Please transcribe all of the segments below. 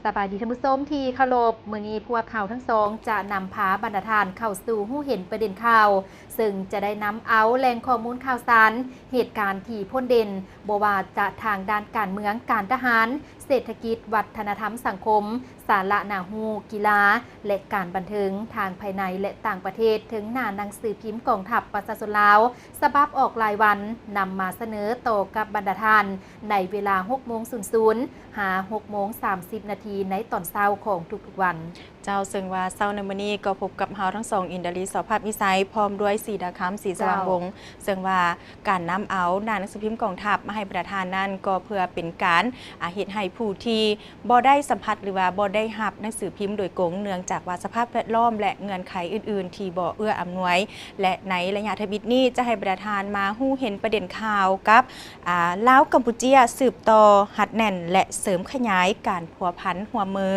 ສະບາຍດີທ່ານຜູ້ຊົມທີ່ເຄົາລົບ, ມື້ນີ້ພວກເຮົາທັງສອງຈະນຳພາບັນດາທ່ານເຂົ້າສູ່ຮູ້ເຫັນປະເດັນຂ່າວ, ເຊິ່ງຈະໄດ້ນຳເອົາແຫຼ່ງຂໍ້ມູນຂ່າວສານ, ເຫດການທີ່ພົ້ນເດັ່ນ, ບໍ່ວ່າຈະທາງດ້ານການເມືອງ, ການທະຫານ, ເສດຖະກິດ, ວັດທະນະທຳສັງຄົມ, ສາລະໜ້າຮູ້, ກິລາ ແລະ ການບັນເທີງ, ທາງພາຍໃນ ແລະ ຕ່າງປະເທດ, ເທິງໜ້າໜັງສືພິມກອງທັບປະຊາຊົນລາວ ສະບັບອອກລາຍວັນ, ນຳມາສະເໜີຕໍ່ກັບບັນດາທ່ານ ໃນເວລາຫົກໂມງສູນສູນ ຫາຫົກໂມງສາມສິບນາທີໃນຕອນເຊົ້າຂອງທຸກໆວັນ. ເຈົ້າ, ເຊິ່ງວ່າເຊົ້າໃນມື້ນີ້ກໍພົບກັບເຮົາທັງສອງ ອິນດາລີ ສອພາບມີໄຊ ພ້ອມດ້ວຍ ສີດາຄຳ ສີສະຫວ່າງວົງ. ເຈົ້າ. ເຊິ່ງວ່າການນຳເອົາໜ້າໜັງສືພິມກອງທັບມາໃຫ້ບັນດາທ່ານນັ້ນ ກໍເພື່ອເປັນການ ອາ ເຮັດໃຫ້ຜູ້ທີ່ບໍ່ໄດ້ສຳຜັດ ຫຼືວ່າບໍ່ໄດ້ຮັບໜັງສືພິມໂດຍກົງ ເນື່ອງຈາກວ່າສະພາບແວດລ້ອມ ແລະ ເງື່ອນໄຂອື່ນໆທີ່ບໍ່ເອື້ອອຳນວຍ ແລະ ໃນໄລຍະທຳອິດນີ້ ຈະໃຫ້ບັນດາທ່ານມາຮູ້ເຫັນປະເດັນຂ່າວກັບ ອາ ລາວ-ກຳປູເຈຍ ສືບຕໍ່ຮັດແໜ້ນ ແລະ ເສີມຂະຫຍາຍການພົວພັນຮ່ວມມື.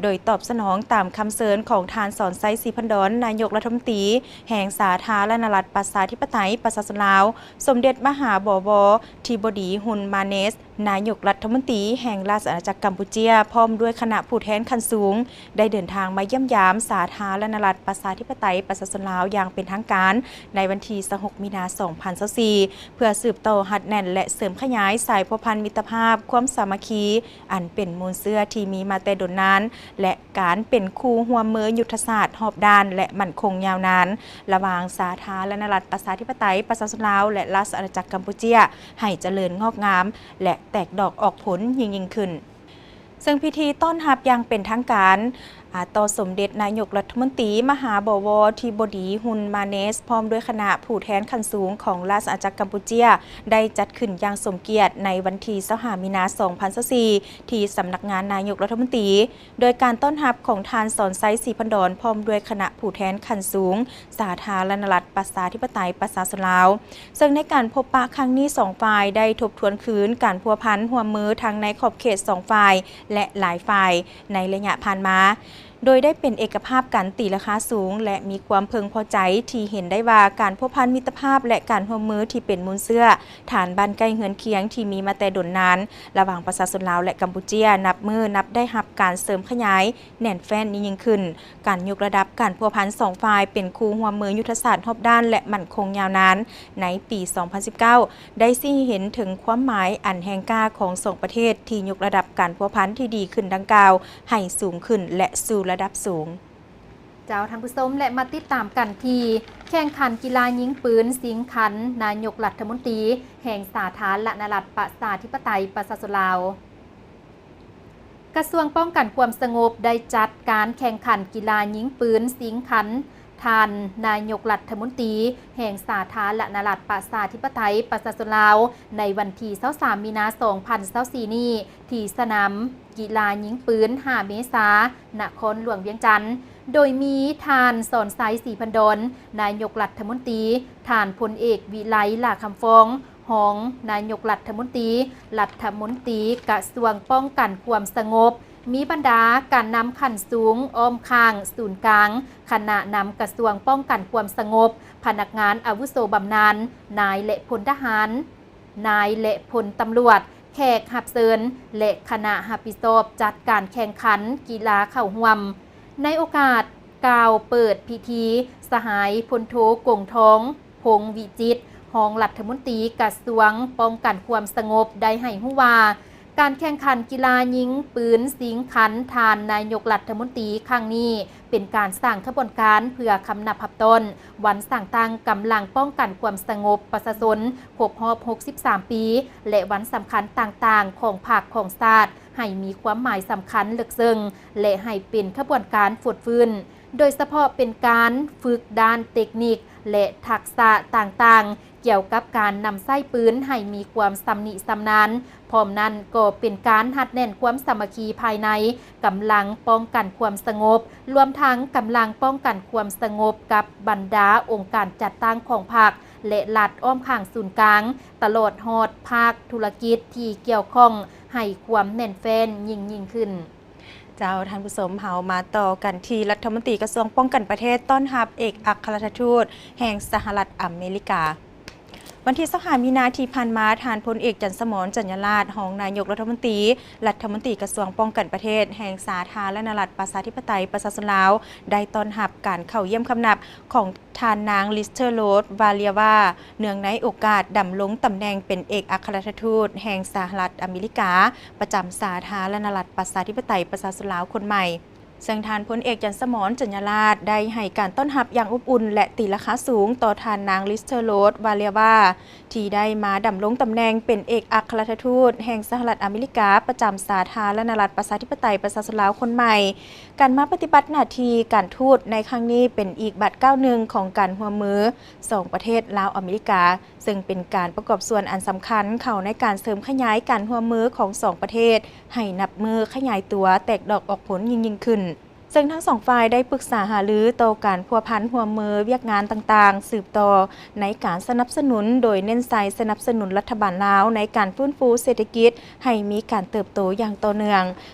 ໂດຍຕອບສະໜອງຕາມຄຳເຊີນຂອງທ່ານ ສອນໄຊ ສີພັນດອນ ນາຍົກລັດຖະມົນຕີແຫ່ງສາທາລະນະລັດປະຊາທິປະໄຕປະຊາຊົນລາວ, ສົມເດັດມະຫາ ບໍວໍ ທິບໍດີ ຮຸນ ມາເນສ ນາຍົກລັດຖະມົນຕີແຫ່ງລາຊະອານາຈັກກຳປູເຈຍ ພ້ອມດ້ວຍຄະນະຜູ້ແທນຂັ້ນສູງ ໄດ້ເດີນທາງມາຢ້ຽມຢາມສາທາລະນະລັດປະຊາທິປະໄຕປະຊາຊົນລາວຢ່າງເປັນທາງການ ໃນວັນທີຊາວຫົກ ມີນາ ສອງພັນຊາວສີ່ ເພື່ອສືບຕໍ່ຮັດແໜ້ນ ແລະ ເສີມຂະຫຍາຍສາຍພົວພັນມິດຕະພາບ, ຄວາມສາມັກຄີ ອັນເປັນມູນເຊື້ອທີ່ມີມາແຕ່ດົນນານ ແລະ ການເປັນຄູ່ຮ່ວມມືຍຸດທະສາດຮອບດ້ານ ແລະ ໝັ້ນຄົງຍາວນານ ລະຫວ່າງສາທາລະນະລັດປະຊາທິປະໄຕປະຊາຊົນລາວ ແລະ ລາຊະອານາຈັກກຳປູເຈຍ ໃຫ້ຈະເລີນງອກງາມ ແລະ ແຕກດອກອອກຜົນຍິ່ງໆຂຶ້ນ. ເຊິ່ງພິທີຕ້ອນຮັບຢ່າງເປັນທາງການ ອາ ຕໍ່ສົມເດັດນາຍົກລັດຖະມົນຕີ ມະຫາ ບໍວໍ ທິບໍດີ ຮຸນ ມາເນສ ພ້ອມດ້ວຍຄະນະຜູ້ແທນຂັ້ນສູງຂອງລາຊະອານາຈັກກຳປູເຈຍ ໄດ້ຈັດຂຶ້ນຢ່າງສົມກຽດໃນວັນທີຊາວຫ້າ ມີນາ ສອງພັນຊາວສີ່ ທີ່ສຳນັກງານນາຍົກລັດຖະມົນຕີ, ໂດຍການຕ້ອນຮັບຂອງທ່ານ ສອນໄຊ ສີພັນດອນ ພ້ອມດ້ວຍຄະນະຜູ້ແທນຂັ້ນສູງ ສາທາລະນະລັດປະຊາທິປະໄຕປະຊາຊົນລາວ. ເຊິ່ງໃນການພົບປະຄັ້ງນີ້ ສອງຝ່າຍໄດ້ທົບທວນຄືນການພົວພັນຮ່ວມມືທັງໃນຂອບເຂດສອງຝ່າຍ ແລະ ຫຼາຍຝ່າຍໃນໄລຍະຜ່ານມາ, ໂດຍໄດ້ເປັນເອກະພາບກັນຕີລາຄາສູງ ແລະ ມີຄວາມເພິ່ງພໍໃຈທີ່ເຫັນໄດ້ວ່າການພົວພັນມິດຕະພາບ ແລະ ການຮ່ວມມືທີ່ເປັນມູນເຊື້ອ ຖານບ້ານໃກ້ເຮືອນຄຽງທີ່ມີມາແຕ່ດົນນານ ລະຫວ່າງປະຊາຊົນລາວ ແລະ ກຳປູເຈຍ ນັບມື້ນັບໄດ້ຮັບການເສີມຂະຫຍາຍແໜ້ນແຟ້ນຍິ່ງໆຂຶ້ນ. ການຍົກລະດັບການພົວພັນສອງຝ່າຍເປັນຄູ່ຮ່ວມມືຍຸດທະສາດຮອບດ້ານ ແລະ ໝັ້ນຄົງຍາວນານ ໃນປີສອງພັນສິບເກົ້າ ໄດ້ຊີ້ໃຫ້ເຫັນເຖິງຄວາມໝາຍອັນແຮງກ້າຂອງສອງປະເທດທີ່ຍົກລະດັບການພົວພັນທີ່ດີຂຶ້ນດັ່ງກ່າວໃຫ້ສູງຂຶ້ນ ແລະ ສູ່ລະດັບສູງ. ເຈົ້າ ທ່ານຜູ້ຊົມ ແລະ ມາຕິດຕາມກັນທີ່ແຂ່ງຂັນກິລາຍິງປືນຊິງຂັນນາຍົກລັດຖະມົນຕີແຫ່ງສາທາລະນະລັດປະຊາທິປະໄຕປະຊາຊົນລາວ. ກະຊວງປ້ອງກັນຄວາມສະຫງົບໄດ້ຈັດການແຂ່ງຂັນກິລາຍິງປືນຊິງຂັນທ່ານນາຍົກລັດຖະມົນຕີແຫ່ງສາທາລະນະລັດປະຊາທິປະໄຕປະຊາຊົນລາວ ໃນວັນທີຊາວສາມ ມີນາ ສອງພັນຊາວສີ່ນີ້ ທີ່ສະໜາມກິລາຍິງປືນຫ້າເມສາ ນະຄອນຫຼວງວຽງຈັນ, ໂດຍມີທ່ານ ສອນໄຊ ສີພັນດອນ ນາຍົກລັດຖະມົນຕີ, ທ່ານພົນເອກ ວິໄລ ຫຼ້າຄຳຟອງ ຮອງນາຍົກລັດຖະມົນຕີ, ລັດຖະມົນຕີກະຊວງປ້ອງກັນຄວາມສະຫງົບ, ມີບັນດາການນຳຂັ້ນສູງ, ອ້ອມຂ້າງ, ສູນກາງ, ຄະນະນຳກະຊວງປ້ອງກັນຄວາມສະຫງົບ, ພະນັກງານອາວຸໂສບຳນານ, ນາຍ ແລະ ພົນທະຫານ, ນາຍ ແລະ ພົນຕຳຫຼວດ, ແຂກຮັບເຊີນ ແລະ ຄະນະຮັບຜິດຊອບຈັດການແຂ່ງຂັນກິລາເຂົ້າຮ່ວມ. ໃນໂອກາດກ່າວເປີດພິທີ, ສະຫາຍພົນໂທ ກົງທອງ ພົງວິຈິດ ຮອງລັດຖະມົນຕີກະຊວງປ້ອງກັນຄວາມສະຫງົບ ໄດ້ໃຫ້ຮູ້ວ່າ ການແຂ່ງຂັນກິລາຍິງປືນຊິງຂັນທ່ານນາຍົກລັດຖະມົນຕີຄັ້ງນີ້ ເປັນການສ້າງຂະບວນການເພື່ອຄຳນັບຮັບຕ້ອນວັນສ້າງຕັ້ງກຳລັງປ້ອງກັນຄວາມສະຫງົບປະຊາຊົນຄົບຮອບຫົກສິບສາມປີ ແລະ ວັນສຳຄັນຕ່າງໆຂອງພັກຂອງຊາດ ໃຫ້ມີຄວາມໝາຍສຳຄັນເລິກເຊິ່ງ ແລະ ໃຫ້ເປັນຂະບວນການຟົດຟື້ນ, ໂດຍສະເພາະເປັນການຝຶກດ້ານເຕັກນິກ ແລະ ທັກສະຕ່າງໆ ກ່ຽວກັບການນຳໃຊ້ປືນໃຫ້ມີຄວາມຊຳນິຊຳນານ, ພ້ອມນັ້ນກໍເປັນການຮັດແໜ້ນຄວາມສາມັກຄີພາຍໃນກຳລັງປ້ອງກັນຄວາມສະຫງົບ, ລວມທັງກຳລັງປ້ອງກັນຄວາມສະຫງົບກັບບັນດາອົງການຈັດຕັ້ງຂອງພັກ ແລະ ລັດອ້ອມຂ້າງສູນກາງ, ຕະຫຼອດຮອດພາກທຸລະກິດທີ່ກ່ຽວຂ້ອງ ໃຫ້ຄວາມແໜ້ນແຟ້ນຍິ່ງໆຂຶ້ນ. ເຈົ້າ ທ່ານຜູ້ຊົມ, ເຮົາມາຕໍ່ກັນທີ່ລັດຖະມົນຕີກະຊວງປ້ອງກັນປະເທດຕ້ອນຮັບເອກອັກຄະລັດຖະທູດແຫ່ງສະຫະລັດອາເມລິກາ. ວັນທີຊາວຫ້າ ມີນາທີ່ຜ່ານມາ, ທ່ານພົນເອກ ຈັນສະໝອນ ຈັນຍາລາດ ຮອງນາຍົກລັດຖະມົນຕີ, ລັດຖະມົນຕີກະຊວງປ້ອງກັນປະເທດແຫ່ງສາທາລະນະລັດປະຊາທິປະໄຕປະຊາຊົນລາວ ໄດ້ຕ້ອນຮັບການເຂົ້າຢ້ຽມຄຳນັບຂອງທ່ານນາງ ລິສເທີໂຣດ ວາລຽວາ ເນື່ອງໃນໂອກາດດຳລົງຕຳແໜ່ງເປັນເອກອັກຄະລັດຖະທູດແຫ່ງສະຫະລັດອາເມລິກາ ປະຈຳສາທາລະນະລັດປະຊາທິປະໄຕປະຊາຊົນລາວຄົນໃໝ່. ເຊິ່ງທ່ານພົນເອກ ຈັນສະໝອນ ຈັນຍາລາດ ໄດ້ໃຫ້ການຕ້ອນຮັບຢ່າງອົບອຸ່ນ ແລະ ຕີລາຄາສູງຕໍ່ທ່ານນາງ ລິສເທີໂຣດ ວາເລວາ ທີ່ໄດ້ມາດຳລົງຕຳແໜ່ງເປັນເອກອັກຄະລັດຖະທູດແຫ່ງສະຫະລັດອາເມລິກາ ປະຈຳສາທາລະນະລັດປະຊາທິປະໄຕປະຊາຊົນລາວຄົນໃໝ່. ການມາປະຕິບັດໜ້າທີ່ການທູດໃນຄັ້ງນີ້ ເປັນອີກບາດກ້າວໜຶ່ງຂອງການຮ່ວມມືສອງປະເທດລາວ-ອາເມລິກາ, ເຊິ່ງເປັນການປະກອບສ່ວນອັນສຳຄັນເຂົ້າໃນການເສີມຂະຫຍາຍການຮ່ວມມືຂອງສອງປະເທດ ໃຫ້ນັບມື້ຂະຫຍາຍຕົວແຕກດອກອອກຜົນຍິ່ງໆຂຶ້ນ. ເຊິ່ງທັງສອງຝ່າຍໄດ້ປຶກສາຫາລືຕໍ່ການພົວພັນຮ່ວມມືວຽກງານຕ່າງໆ ສືບຕໍ່ໃນການສະໜັບສະໜູນ, ໂດຍເນັ້ນໃສ່ສະໜັບສະໜູນລັດຖະບານລາວໃນການຟື້ນຟູເສດຖະກິດໃຫ້ມີການເຕີບໂຕຢ່າງຕໍ່ເນື່ອງ,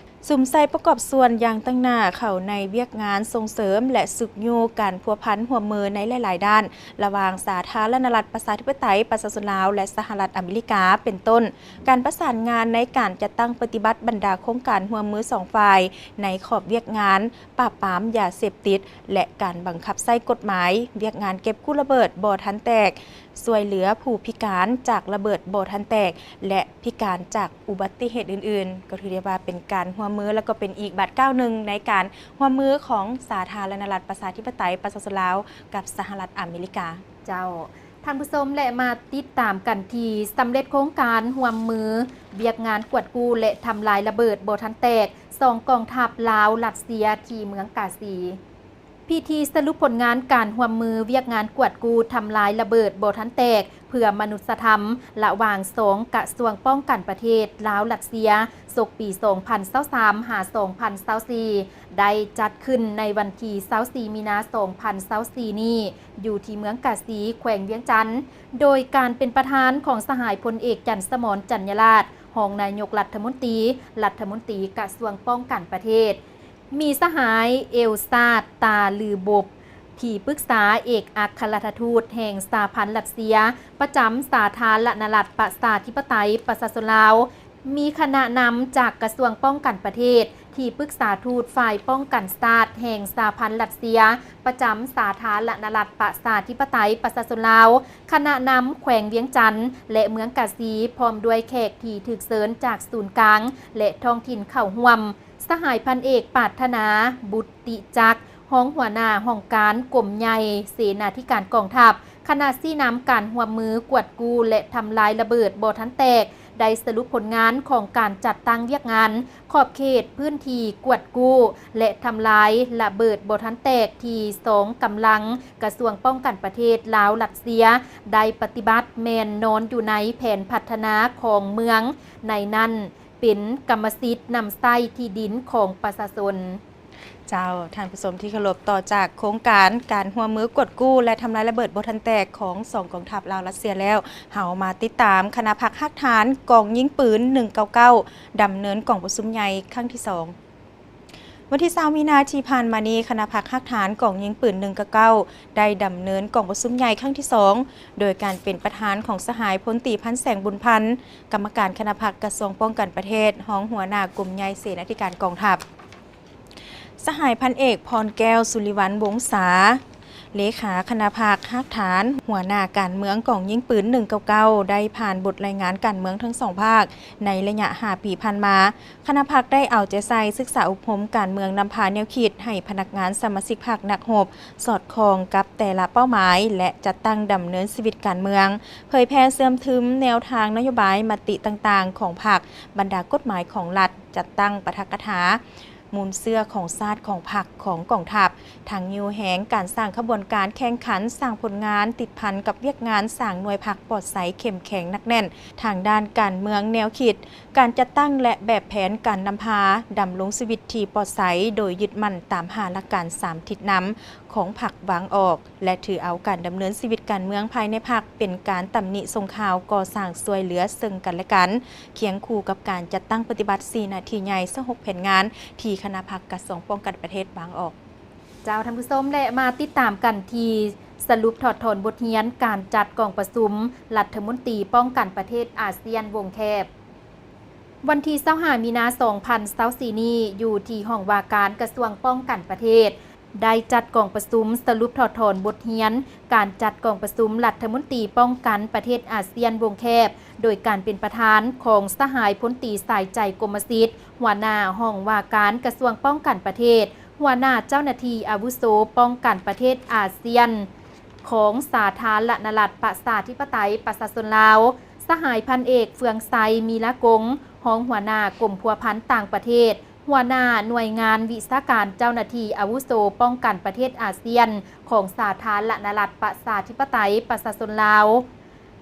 ສຸມໃສ່ປະກອບສ່ວນຢ່າງຕັ້ງໜ້າເຂົ້າໃນວຽກງານສົ່ງເສີມ ແລະ ຊຸກຍູ້ການພົວພັນຮ່ວມມືໃນຫຼາຍໆດ້ານ ລະຫວ່າງສາທາລະນະລັດປະຊາທິປະໄຕປະຊາຊົນລາວ ແລະ ສະຫະລັດອາເມລິກາ ເປັນຕົ້ນ ການປະສານງານໃນການຈັດຕັ້ງປະຕິບັດບັນດາໂຄງການຮ່ວມມືສອງຝ່າຍ ໃນຂອບວຽກງານປາບປາມຢາເສບຕິດ ແລະ ການບັງຄັບໃຊ້ກົດໝາຍ, ວຽກງານເກັບກູ້ລະເບີດບໍ່ທັນແຕກ, ຊ່ວຍເຫຼືອຜູ້ພິການຈາກລະເບີດບໍ່ທັນແຕກ ແລະ ພິການຈາກອຸບັດຕິເຫດອື່ນໆ, ກໍຖືໄດ້ວ່າເປັນການຮ່ວມມື ແລະ ກໍເປັນອີກບາດກ້າວໜຶ່ງໃນການຮ່ວມມືຂອງສາທາລະນະລັດປະຊາທິປະໄຕປະຊາຊົນລາວ ກັບສະຫະລັດອາເມລິກາ. ເຈົ້າ ທ່ານຜູ້ຊົມ ແລະ ມາຕິດຕາມກັນທີ່ສຳເລັດໂຄງການຮ່ວມມືວຽກງານກວດກູ້ ແລະ ທຳລາຍລະເບີດບໍ່ທັນແຕກ ສອງກອງທັບລາວ-ລັດເຊຍ ທີ່ເມືອງກາສີ. ພິທີສະຫຼຸບຜົນງານການຮ່ວມມືວຽກງານກວດກູ້ທຳລາຍລະເບີດບໍ່ທັນແຕກເພື່ອມະນຸດສະທຳ ລະຫວ່າງສອງກະຊວງປ້ອງກັນປະເທດລາວ-ລັດເຊຍ ສົກປີສອງພັນຊາວສາມ ຫາ ສອງພັນຊາວສີ່ ໄດ້ຈັດຂຶ້ນໃນວັນທີຊາວສີ່ ມີນາ ສອງພັນຊາວສີ່ນີ້ ຢູ່ທີ່ເມືອງກາສີ ແຂວງວຽງຈັນ ໂດຍການເປັນປະທານຂອງສະຫາຍພົນເອກ ຈັນສະໝອນ ຈັນຍາລາດ ຮອງນາຍົກລັດຖະມົນຕີ, ລັດຖະມົນຕີກະຊວງປ້ອງກັນປະເທດ, ມີສະຫາຍ ເອວຊາດ ຕາລືບົບ ທີ່ປຶກສາເອກອັກຄະລັດຖະທູດແຫ່ງສະຫະພັນລັດເຊຍ ປະຈຳສາທາລະນະລັດປະຊາທິປະໄຕປະຊາຊົນລາວ, ມີຄະນະນຳຈາກກະຊວງປ້ອງກັນປະເທດ, ທີ່ປຶກສາທູດຝ່າຍປ້ອງກັນຊາດແຫ່ງສະຫະພັນລັດເຊຍ ປະຈຳສາທາລະນະລັດປະຊາທິປະໄຕປະຊາຊົນລາວ, ຄະນະນຳແຂວງວຽງຈັນ ແລະ ເມືອງກາສີ ພ້ອມດ້ວຍແຂກທີ່ຖືກເຊີນຈາກສູນກາງ ແລະ ທ້ອງຖິ່ນເຂົ້າຮ່ວມ. ສະຫາຍພັນເອກ ປາດຖະໜາ ບຸດຕິຈັກ ຮອງຫົວໜ້າຫ້ອງການກົມໃຫຍ່ເສນາທິການກອງທັບ, ຄະນະຊີ້ນຳການຮ່ວມມືກວດກູ້ ແລະ ທຳລາຍລະເບີດບໍ່ທັນແຕກ ໄດ້ສະຫຼຸບຜົນງານຂອງການຈັດຕັ້ງວຽກງານ ຂອບເຂດພື້ນທີ່ກວດກູ້ ແລະ ທຳລາຍລະເບີດບໍ່ທັນແຕກ ທີ່ສອງກຳລັງກະຊວງປ້ອງກັນປະເທດລາວ-ລັດເຊຍ ໄດ້ປະຕິບັດແມ່ນນອນຢູ່ໃນແຜນພັດທະນາຂອງເມືອງ, ໃນນັ້ນເປັນກຳມະສິດນຳໃຊ້ທີ່ດິນຂອງປະຊາຊົນ. ເຈົ້າ, ທ່ານຜູ້ຊົມທີ່ເຄົາລົບ, ຕໍ່ຈາກໂຄງການການຮ່ວມມືກວດກູ້ ແລະ ທຳລາຍລະເບີດບໍ່ທັນແຕກຂອງສອງກອງທັບລາວ-ລັດເຊຍແລ້ວ, ເຮົາມາຕິດຕາມຄະນະພັກຮາກຖານກອງຍິງປືນໜຶ່ງເກົ້າເກົ້າ ດຳເນີນກອງປະຊຸມໃຫຍ່ຄັ້ງທີສອງ. ວັນທີຊາວ ມີນາທີ່ຜ່ານມານີ້, ຄະນະພັກຮາກຖານກອງຍິງປືນໜຶ່ງເກົ້າເກົ້າ ໄດ້ດຳເນີນກອງປະຊຸມໃຫຍ່ຄັ້ງທີສອງ ໂດຍການເປັນປະທານຂອງສະຫາຍພົນຕີ ພັນແສງ ບຸນພັນ ກຳມະການຄະນະພັກກະຊວງປ້ອງກັນປະເທດ, ຮອງຫົວໜ້າກົມໃຫຍ່ເສນາທິການກອງທັບ, ສະຫາຍພັນເອກ ພອນແກ້ວ ສຸລິວັນ ວົງສາ ເລຂາຄະນະພັກຮາກຖານ ຫົວໜ້າການເມືອງກອງຍິງປືນໜຶ່ງເກົ້າເກົ້າ ໄດ້ຜ່ານບົດລາຍງານການເມືອງທັງສອງພາກໃນໄລຍະຫ້າປີຜ່ານມາ. ຄະນະພັກໄດ້ເອົາໃຈໃສ່ສຶກສາອົບຮົມການເມືອງ, ນຳພາແນວຄິດໃຫ້ພະນັກງານສະມາຊິກພັກນັກຮົບ ສອດຄ່ອງກັບແຕ່ລະເປົ້າໝາຍ ແລະ ຈັດຕັ້ງດຳເນີນຊີວິດການເມືອງ, ເຜີຍແຜ່ເຊື່ອມຊຶມແນວທາງນະໂຍບາຍ, ມະຕິຕ່າງໆຂອງພັກ, ບັນດາກົດໝາຍຂອງລັດ, ຈັດຕັ້ງປາຖະກະຖາ, ມູນເຊື້ອຂອງຊາດ, ຂອງພັກ, ຂອງກອງທັບ, ທັງຍູ້ແຮງການສ້າງຂະບວນການແຂ່ງຂັນ, ສ້າງຜົນງານ, ຕິດພັນກັບວຽກງານສ້າງໜ່ວຍພັກປອດໃສ, ເຂັ້ມແຂງ, ໜັກແໜ້ນທາງດ້ານການເມືອງ, ແນວຄິດ, ການຈັດຕັ້ງ ແລະ ແບບແຜນການນຳພາດຳລົງຊີວິດທີ່ປອດໃສ ໂດຍຍຶດໝັ້ນຕາມຫ້າຫຼັກການສາມທິດນຳຂອງພັກວາງອອກ ແລະ ຖືເອົາການດຳເນີນຊີວິດການເມືອງພາຍໃນພັກເປັນການຕຳໜິສົ່ງຂ່າວ, ກໍ່ສ້າງຊ່ວຍເຫຼືອເຊິ່ງກັນ ແລະ ກັນ, ຄຽງຄູ່ກັບການຈັດຕັ້ງປະຕິບັດສີ່ໜ້າທີ່ໃຫຍ່ ຊາວຫົກແຜນງານ ທີ່ຄະນະພັກກະຊວງປ້ອງກັນປະເທດວາງອອກ. ເຈົ້າ ທ່ານຜູ້ຊົມ ແລະ ມາຕິດຕາມກັນທີ່ ສະຫຼຸບຖອດຖອນບົດຮຽນການຈັດກອງປະຊຸມລັດຖະມົນຕີປ້ອງກັນປະເທດອາຊຽນວົງແຄບ. ວັນທີຊາວຫ້າ ມີນາ ສອງພັນຊາວສີ່ນີ້, ຢູ່ທີ່ຫ້ອງວ່າການກະຊວງປ້ອງກັນປະເທດ ໄດ້ຈັດກອງປະຊຸມສະຫຼຸບຖອດຖອນບົດຮຽນການຈັດກອງປະຊຸມລັດຖະມົນຕີປ້ອງກັນປະເທດອາຊຽນວົງແຄບ ໂດຍການເປັນປະທານຂອງສະຫາຍພົນຕີ ສາຍໃຈ ກົມມະສິດ, ຫົວໜ້າຫ້ອງວ່າການກະຊວງປ້ອງກັນປະເທດ, ຫົວໜ້າເຈົ້າໜ້າທີ່ອາວຸໂສປ້ອງກັນປະເທດອາຊຽນ ຂອງສາທາລະນະລັດປະຊາທິປະໄຕປະຊາຊົນລາວ, ສະຫາຍພັນເອກ ເຟືອງໄຊ ມີລາກົງ, ຮອງຫົວໜ້າກົມພົວພັນຕ່າງປະເທດ, ຫົວໜ້າໜ່ວຍງານວິຊາການເຈົ້າໜ້າທີ່ອາວຸໂສປ້ອງກັນປະເທດອາຊຽນ ຂອງສາທາລະນະລັດປະຊາທິປະໄຕປະຊາຊົນລາວ,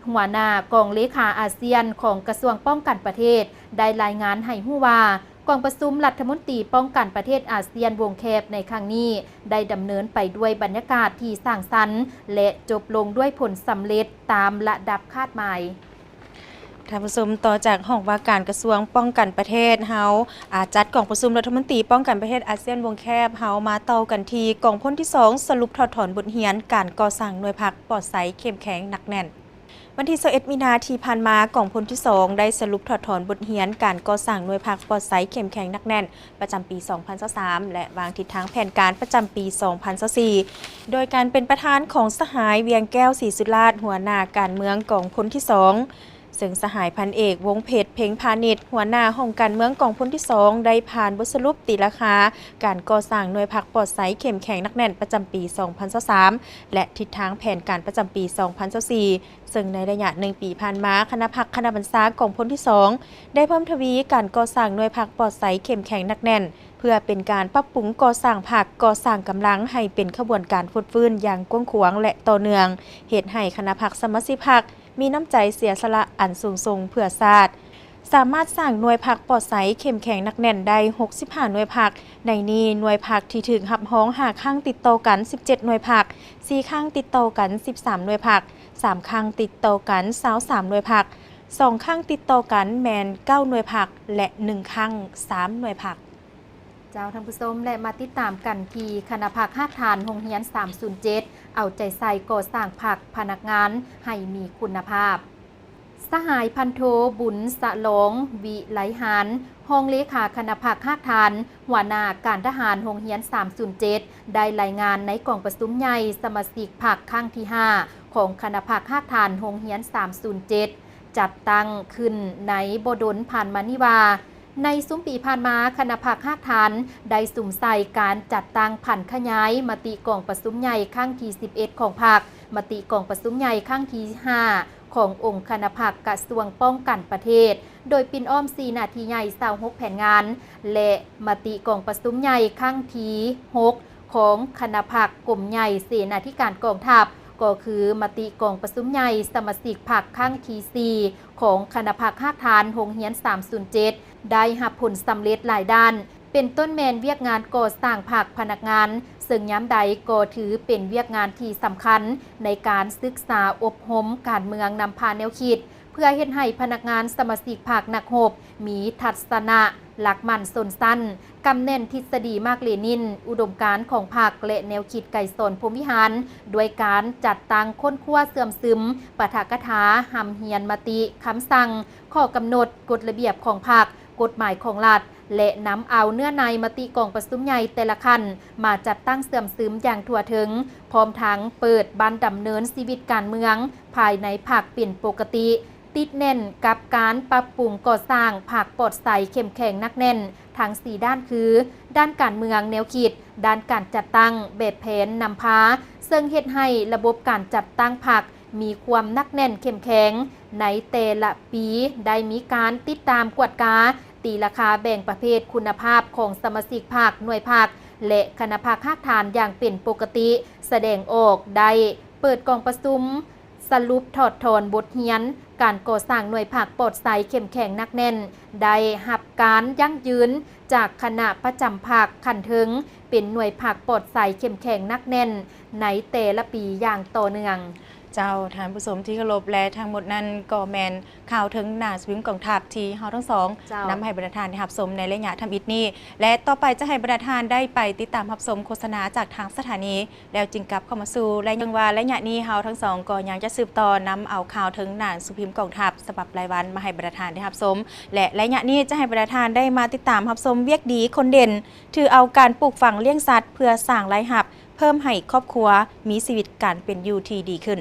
ຫົວໜ້າກອງເລຂາອາຊຽນຂອງກະຊວງປ້ອງກັນປະເທດ ໄດ້ລາຍງານໃຫ້ຮູ້ວ່າ ກອງປະຊຸມລັດຖະມົນຕີປ້ອງກັນປະເທດອາຊຽນວົງແຄບໃນຄັ້ງນີ້ ໄດ້ດຳເນີນໄປດ້ວຍບັນຍາກາດທີ່ສ້າງສັນ ແລະ ຈົບລົງດ້ວຍຜົນສຳເລັດຕາມລະດັບຄາດໝາຍ. ທ່ານຜູ້ຊົມ, ຕໍ່ຈາກຫ້ອງວ່າການກະຊວງປ້ອງກັນປະເທດເຮົາ ອາ ຈັດກອງປະຊຸມລັດຖະມົນຕີປ້ອງກັນປະເທດອາຊຽນວົງແຄບ, ເຮົາມາຕໍ່ກັນທີ່ກອງພົນທີສອງ ສະຫຼຸບຖອດຖອນບົດຮຽນການກໍ່ສ້າງໜ່ວຍພັກປອດໃສເຂັ້ມແຂງໜັກແໜ້ນ. ວັນທີຊາວເອັດ ມີນາທີ່ຜ່ານມາ, ກອງພົນທີສອງ ໄດ້ສະຫຼຸບຖອດຖອນບົດຮຽນການກໍ່ສ້າງໜ່ວຍພັກປອດໃສເຂັ້ມແຂງໜັກແໜ້ນ ປະຈຳປີສອງພັນຊາວສາມ ແລະ ວາງທິດທາງແຜນການປະຈຳປີສອງພັນຊາວສີ່ ໂດຍການເປັນປະທານຂອງສະຫາຍ ວຽງແກ້ວ ສີສຸດລາດ, ຫົວໜ້າການເມືອງກອງພົນທີສອງ ເຊິ່ງສະຫາຍພັນເອກ ວົງເພັດ ເພັງພານິດ, ຫົວໜ້າຫ້ອງການເມືອງກອງພົນທີສອງ ໄດ້ຜ່ານບົດສະຫຼຸບຕີລາຄາການກໍ່ສ້າງໜ່ວຍພັກປອດໃສເຂັ້ມແຂງໜັກແໜ້ນປະຈຳປີສອງພັນຊາວສາມ ແລະ ທິດທາງແຜນການປະຈຳປີສອງພັນຊາວສີ່ ເຊິ່ງໃນໄລຍະໜຶ່ງປີຜ່ານມາ, ຄະນະພັກຄະນະບັນຊາກອງພົນທີສອງ ໄດ້ເພີ່ມທະວີການກໍ່ສ້າງໜ່ວຍພັກປອດໃສເຂັ້ມແຂງໜັກແໜ້ນ ເພື່ອເປັນການປັບປຸງກໍ່ສ້າງພັກ, ກໍ່ສ້າງກຳລັງໃຫ້ເປັນຂະບວນການຟົດຟື້ນຢ່າງກວ້າງຂວາງ ແລະ ຕໍ່ເນື່ອງ, ເຮັດໃຫ້ຄະນະພັກສະມາຊິກພັກມີນ້ຳໃຈເສຍສະຫຼະອັນສູງສົ່ງເພື່ອຊາດ, ສາມາດສ້າງໜ່ວຍພັກປອດໃສເຂັ້ມແຂງໜັກແໜ້ນໄດ້ຫົກສິບຫ້າໜ່ວຍພັກ. ໃນນີ້, ໜ່ວຍພັກທີ່ຖືກຮັບຮອງຫ້າຄັ້ງຕິດຕໍ່ກັນ ສິບເຈັດໜ່ວຍພັກ, ສີ່ຄັ້ງຕິດຕໍ່ກັນ ສິບສາມໜ່ວຍພັກ, ສາມຄັ້ງຕິດຕໍ່ກັນ ຊາວສາມໜ່ວຍພັກ, ສອງຄັ້ງຕິດຕໍ່ກັນແມ່ນເກົ້າໜ່ວຍພັກ ແລະ ໜຶ່ງຄັ້ງສາມໜ່ວຍພັກ. ເຈົ້າ ທ່ານຜູ້ຊົມ, ແລະ ມາຕິດຕາມກັນທີ່ຄະນະພັກຮາກຖານໂຮງຮຽນສາມສູນເຈັດ ເອົາໃຈໃສ່ກໍ່ສ້າງພັກພະນັກງານໃຫ້ມີຄຸນນະພາບ. ສະຫາຍພັນໂທ ບຸນສະຫຼອງ ວິໄລຫານ, ຮອງເລຂາຄະນະພັກຮາກຖານ, ຫົວໜ້າການທະຫານໂຮງຮຽນສາມສູນເຈັດ ໄດ້ລາຍງານໃນກອງປະຊຸມໃຫຍ່ສະມາຊິກພັກຄັ້ງທີຫ້າ ຂອງຄະນະພັກຮາກຖານໂຮງຮຽນສາມສູນເຈັດ ຈັດຕັ້ງຂຶ້ນໃນບໍ່ດົນຜ່ານມານີ້ວ່າ, ໃນຊຸມປີຜ່ານມາ, ຄະນະພັກຮາກຖານໄດ້ສຸມໃສ່ການຈັດຕັ້ງຜັນຂະຫຍາຍມະຕິກອງປະຊຸມໃຫຍ່ຄັ້ງທີສິບເອັດຂອງພັກ, ມະຕິກອງປະຊຸມໃຫຍ່ຄັ້ງທີຫ້າຂອງອົງຄະນະພັກກະຊວງປ້ອງກັນປະເທດ, ໂດຍປິ່ນອ້ອມສີ່ໜ້າທີ່ໃຫຍ່ ຊາວຫົກແຜນງານ ແລະ ມະຕິກອງປະຊຸມໃຫຍ່ຄັ້ງທີຫົກ ຂອງຄະນະພັກກົມໃຫຍ່ເສນາທິການກອງທັບ, ກໍຄືມະຕິກອງປະຊຸມໃຫຍ່ສະມາຊິກພັກຄັ້ງທີສີ່ຂອງຄະນະພັກຮາກຖານໂຮງຮຽນສາມສູນເຈັດ ໄດ້ຮັບຜົນສຳເລັດຫຼາຍດ້ານ, ເປັນຕົ້ນແມ່ນວຽກງານກໍ່ສ້າງພັກພະນັກງານ, ເຊິ່ງຍາມໃດກໍຖືເປັນວຽກງານທີ່ສຳຄັນໃນການສຶກສາອົບຮົມການເມືອງນຳພາແນວຄິດ, ເພື່ອເຮັດໃຫ້ພະນັກງານສະມາຊິກພັກນັກຮົບມີທັດສະນະຫຼັກໝັ້ນຊົນຊັ້ນ, ກຳແໜ້ນທິດສະດີມາກເລນິນ, ອຸດົມການຂອງພັກ ແລະ ແນວຄິດໄກສອນພົມວິຫານ, ດ້ວຍການຈັດຕັ້ງຄົ້ນຄວ້າເຊື່ອມຊຶມປາຖະກະຖາ, ຮ່ຳຮຽນມະຕິ, ຄຳສັ່ງ, ຂໍ້ກຳນົດ, ກົດລະບຽບຂອງພັກ, ກົດໝາຍຂອງລັດ ແລະ ນຳເອົາເນື້ອໃນມະຕິກອງປະຊຸມໃຫຍ່ແຕ່ລະຂັ້ນມາຈັດຕັ້ງເຊື່ອມຊຶມຢ່າງທົ່ວເຖິງ, ພ້ອມທັງເປີດບັ້ນດຳເນີນຊີວິດການເມືອງພາຍໃນພັກເປັນປົກກະຕິ, ຕິດແໜ້ນກັບການປັບປຸງກໍ່ສ້າງພັກປອດໃສເຂັ້ມແຂງໜັກແໜ້ນທັງສີ່ດ້ານ ຄື ດ້ານການເມືອງແນວຄິດ, ດ້ານການຈັດຕັ້ງແບບແຜນນຳພາ, ເຊິ່ງເຮັດໃຫ້ລະບົບການຈັດຕັ້ງພັກ ມີຄວາມໜັກແໜ້ນເຂັ້ມແຂງ. ໃນແຕ່ລະປີໄດ້ມີການຕິດຕາມກວດກາ, ຕີລາຄາແບ່ງປະເພດຄຸນນະພາບຂອງສະມາຊິກພັກ, ໜ່ວຍພັກ ແລະ ຄະນະພັກຮາກຖານຢ່າງເປັນປົກກະຕິ, ສະແດງອອກໄດ້ເປີດກອງປະຊຸມສະຫຼຸບຖອດຖອນບົດຮຽນການກໍ່ສ້າງໜ່ວຍພັກປອດໃສເຂັ້ມແຂງໜັກແໜ້ນ, ໄດ້ຮັບການຢັ້ງຢືນຈາກຄະນະປະຈຳພັກຂັ້ນເທິງ ເປັນໜ່ວຍພັກປອດໃສເຂັ້ມແຂງໜັກແໜ້ນໃນແຕ່ລະປີຢ່າງຕໍ່ເນື່ອງ. ເຈົ້າ ທ່ານຜູ້ຊົມທີ່ເຄົາລົບ ແລະ ທັງໝົດນັ້ນກໍແມ່ນຂ່າວເທິງໜັງສືພິມກອງທັບທີ່ເຮົາທັງສອງ ເຈົ້າ ນຳໃຫ້ບັນດາທ່ານໄດ້ຮັບຊົມໃນໄລຍະທຳອິດນີ້ ແລະ ຕໍ່ໄປຈະໃຫ້ບັນດາທ່ານໄດ້ໄປຕິດຕາມຮັບຊົມໂຄສະນາຈາກທາງສະຖານີ ແລ້ວຈຶ່ງກັບເຂົ້າມາສູ່ ແລະ ຍັງວ່າໄລຍະນີ້ເຮົາທັງສອງກໍຍັງຈະສືບຕໍ່ນຳເອົາຂ່າວເທິງໜັງສືພິມກອງທັບສະບັບລາຍວັນມາໃຫ້ບັນດາທ່ານໄດ້ຮັບຊົມ ແລະ ໄລຍະນີ້ຈະໃຫ້ບັນດາທ່ານໄດ້ມາຕິດຕາມຮັບຊົມວຽກດີຄົນເດັ່ນ ຖືເອົາການປູກຝັງລ້ຽງສັດເພື່ອສ້າງລາຍຮັບເພີ່ມໃຫ້ຄອບຄົວມີຊີວິດການເປັນຢູ່ທີ່ດີຂຶ້ນ.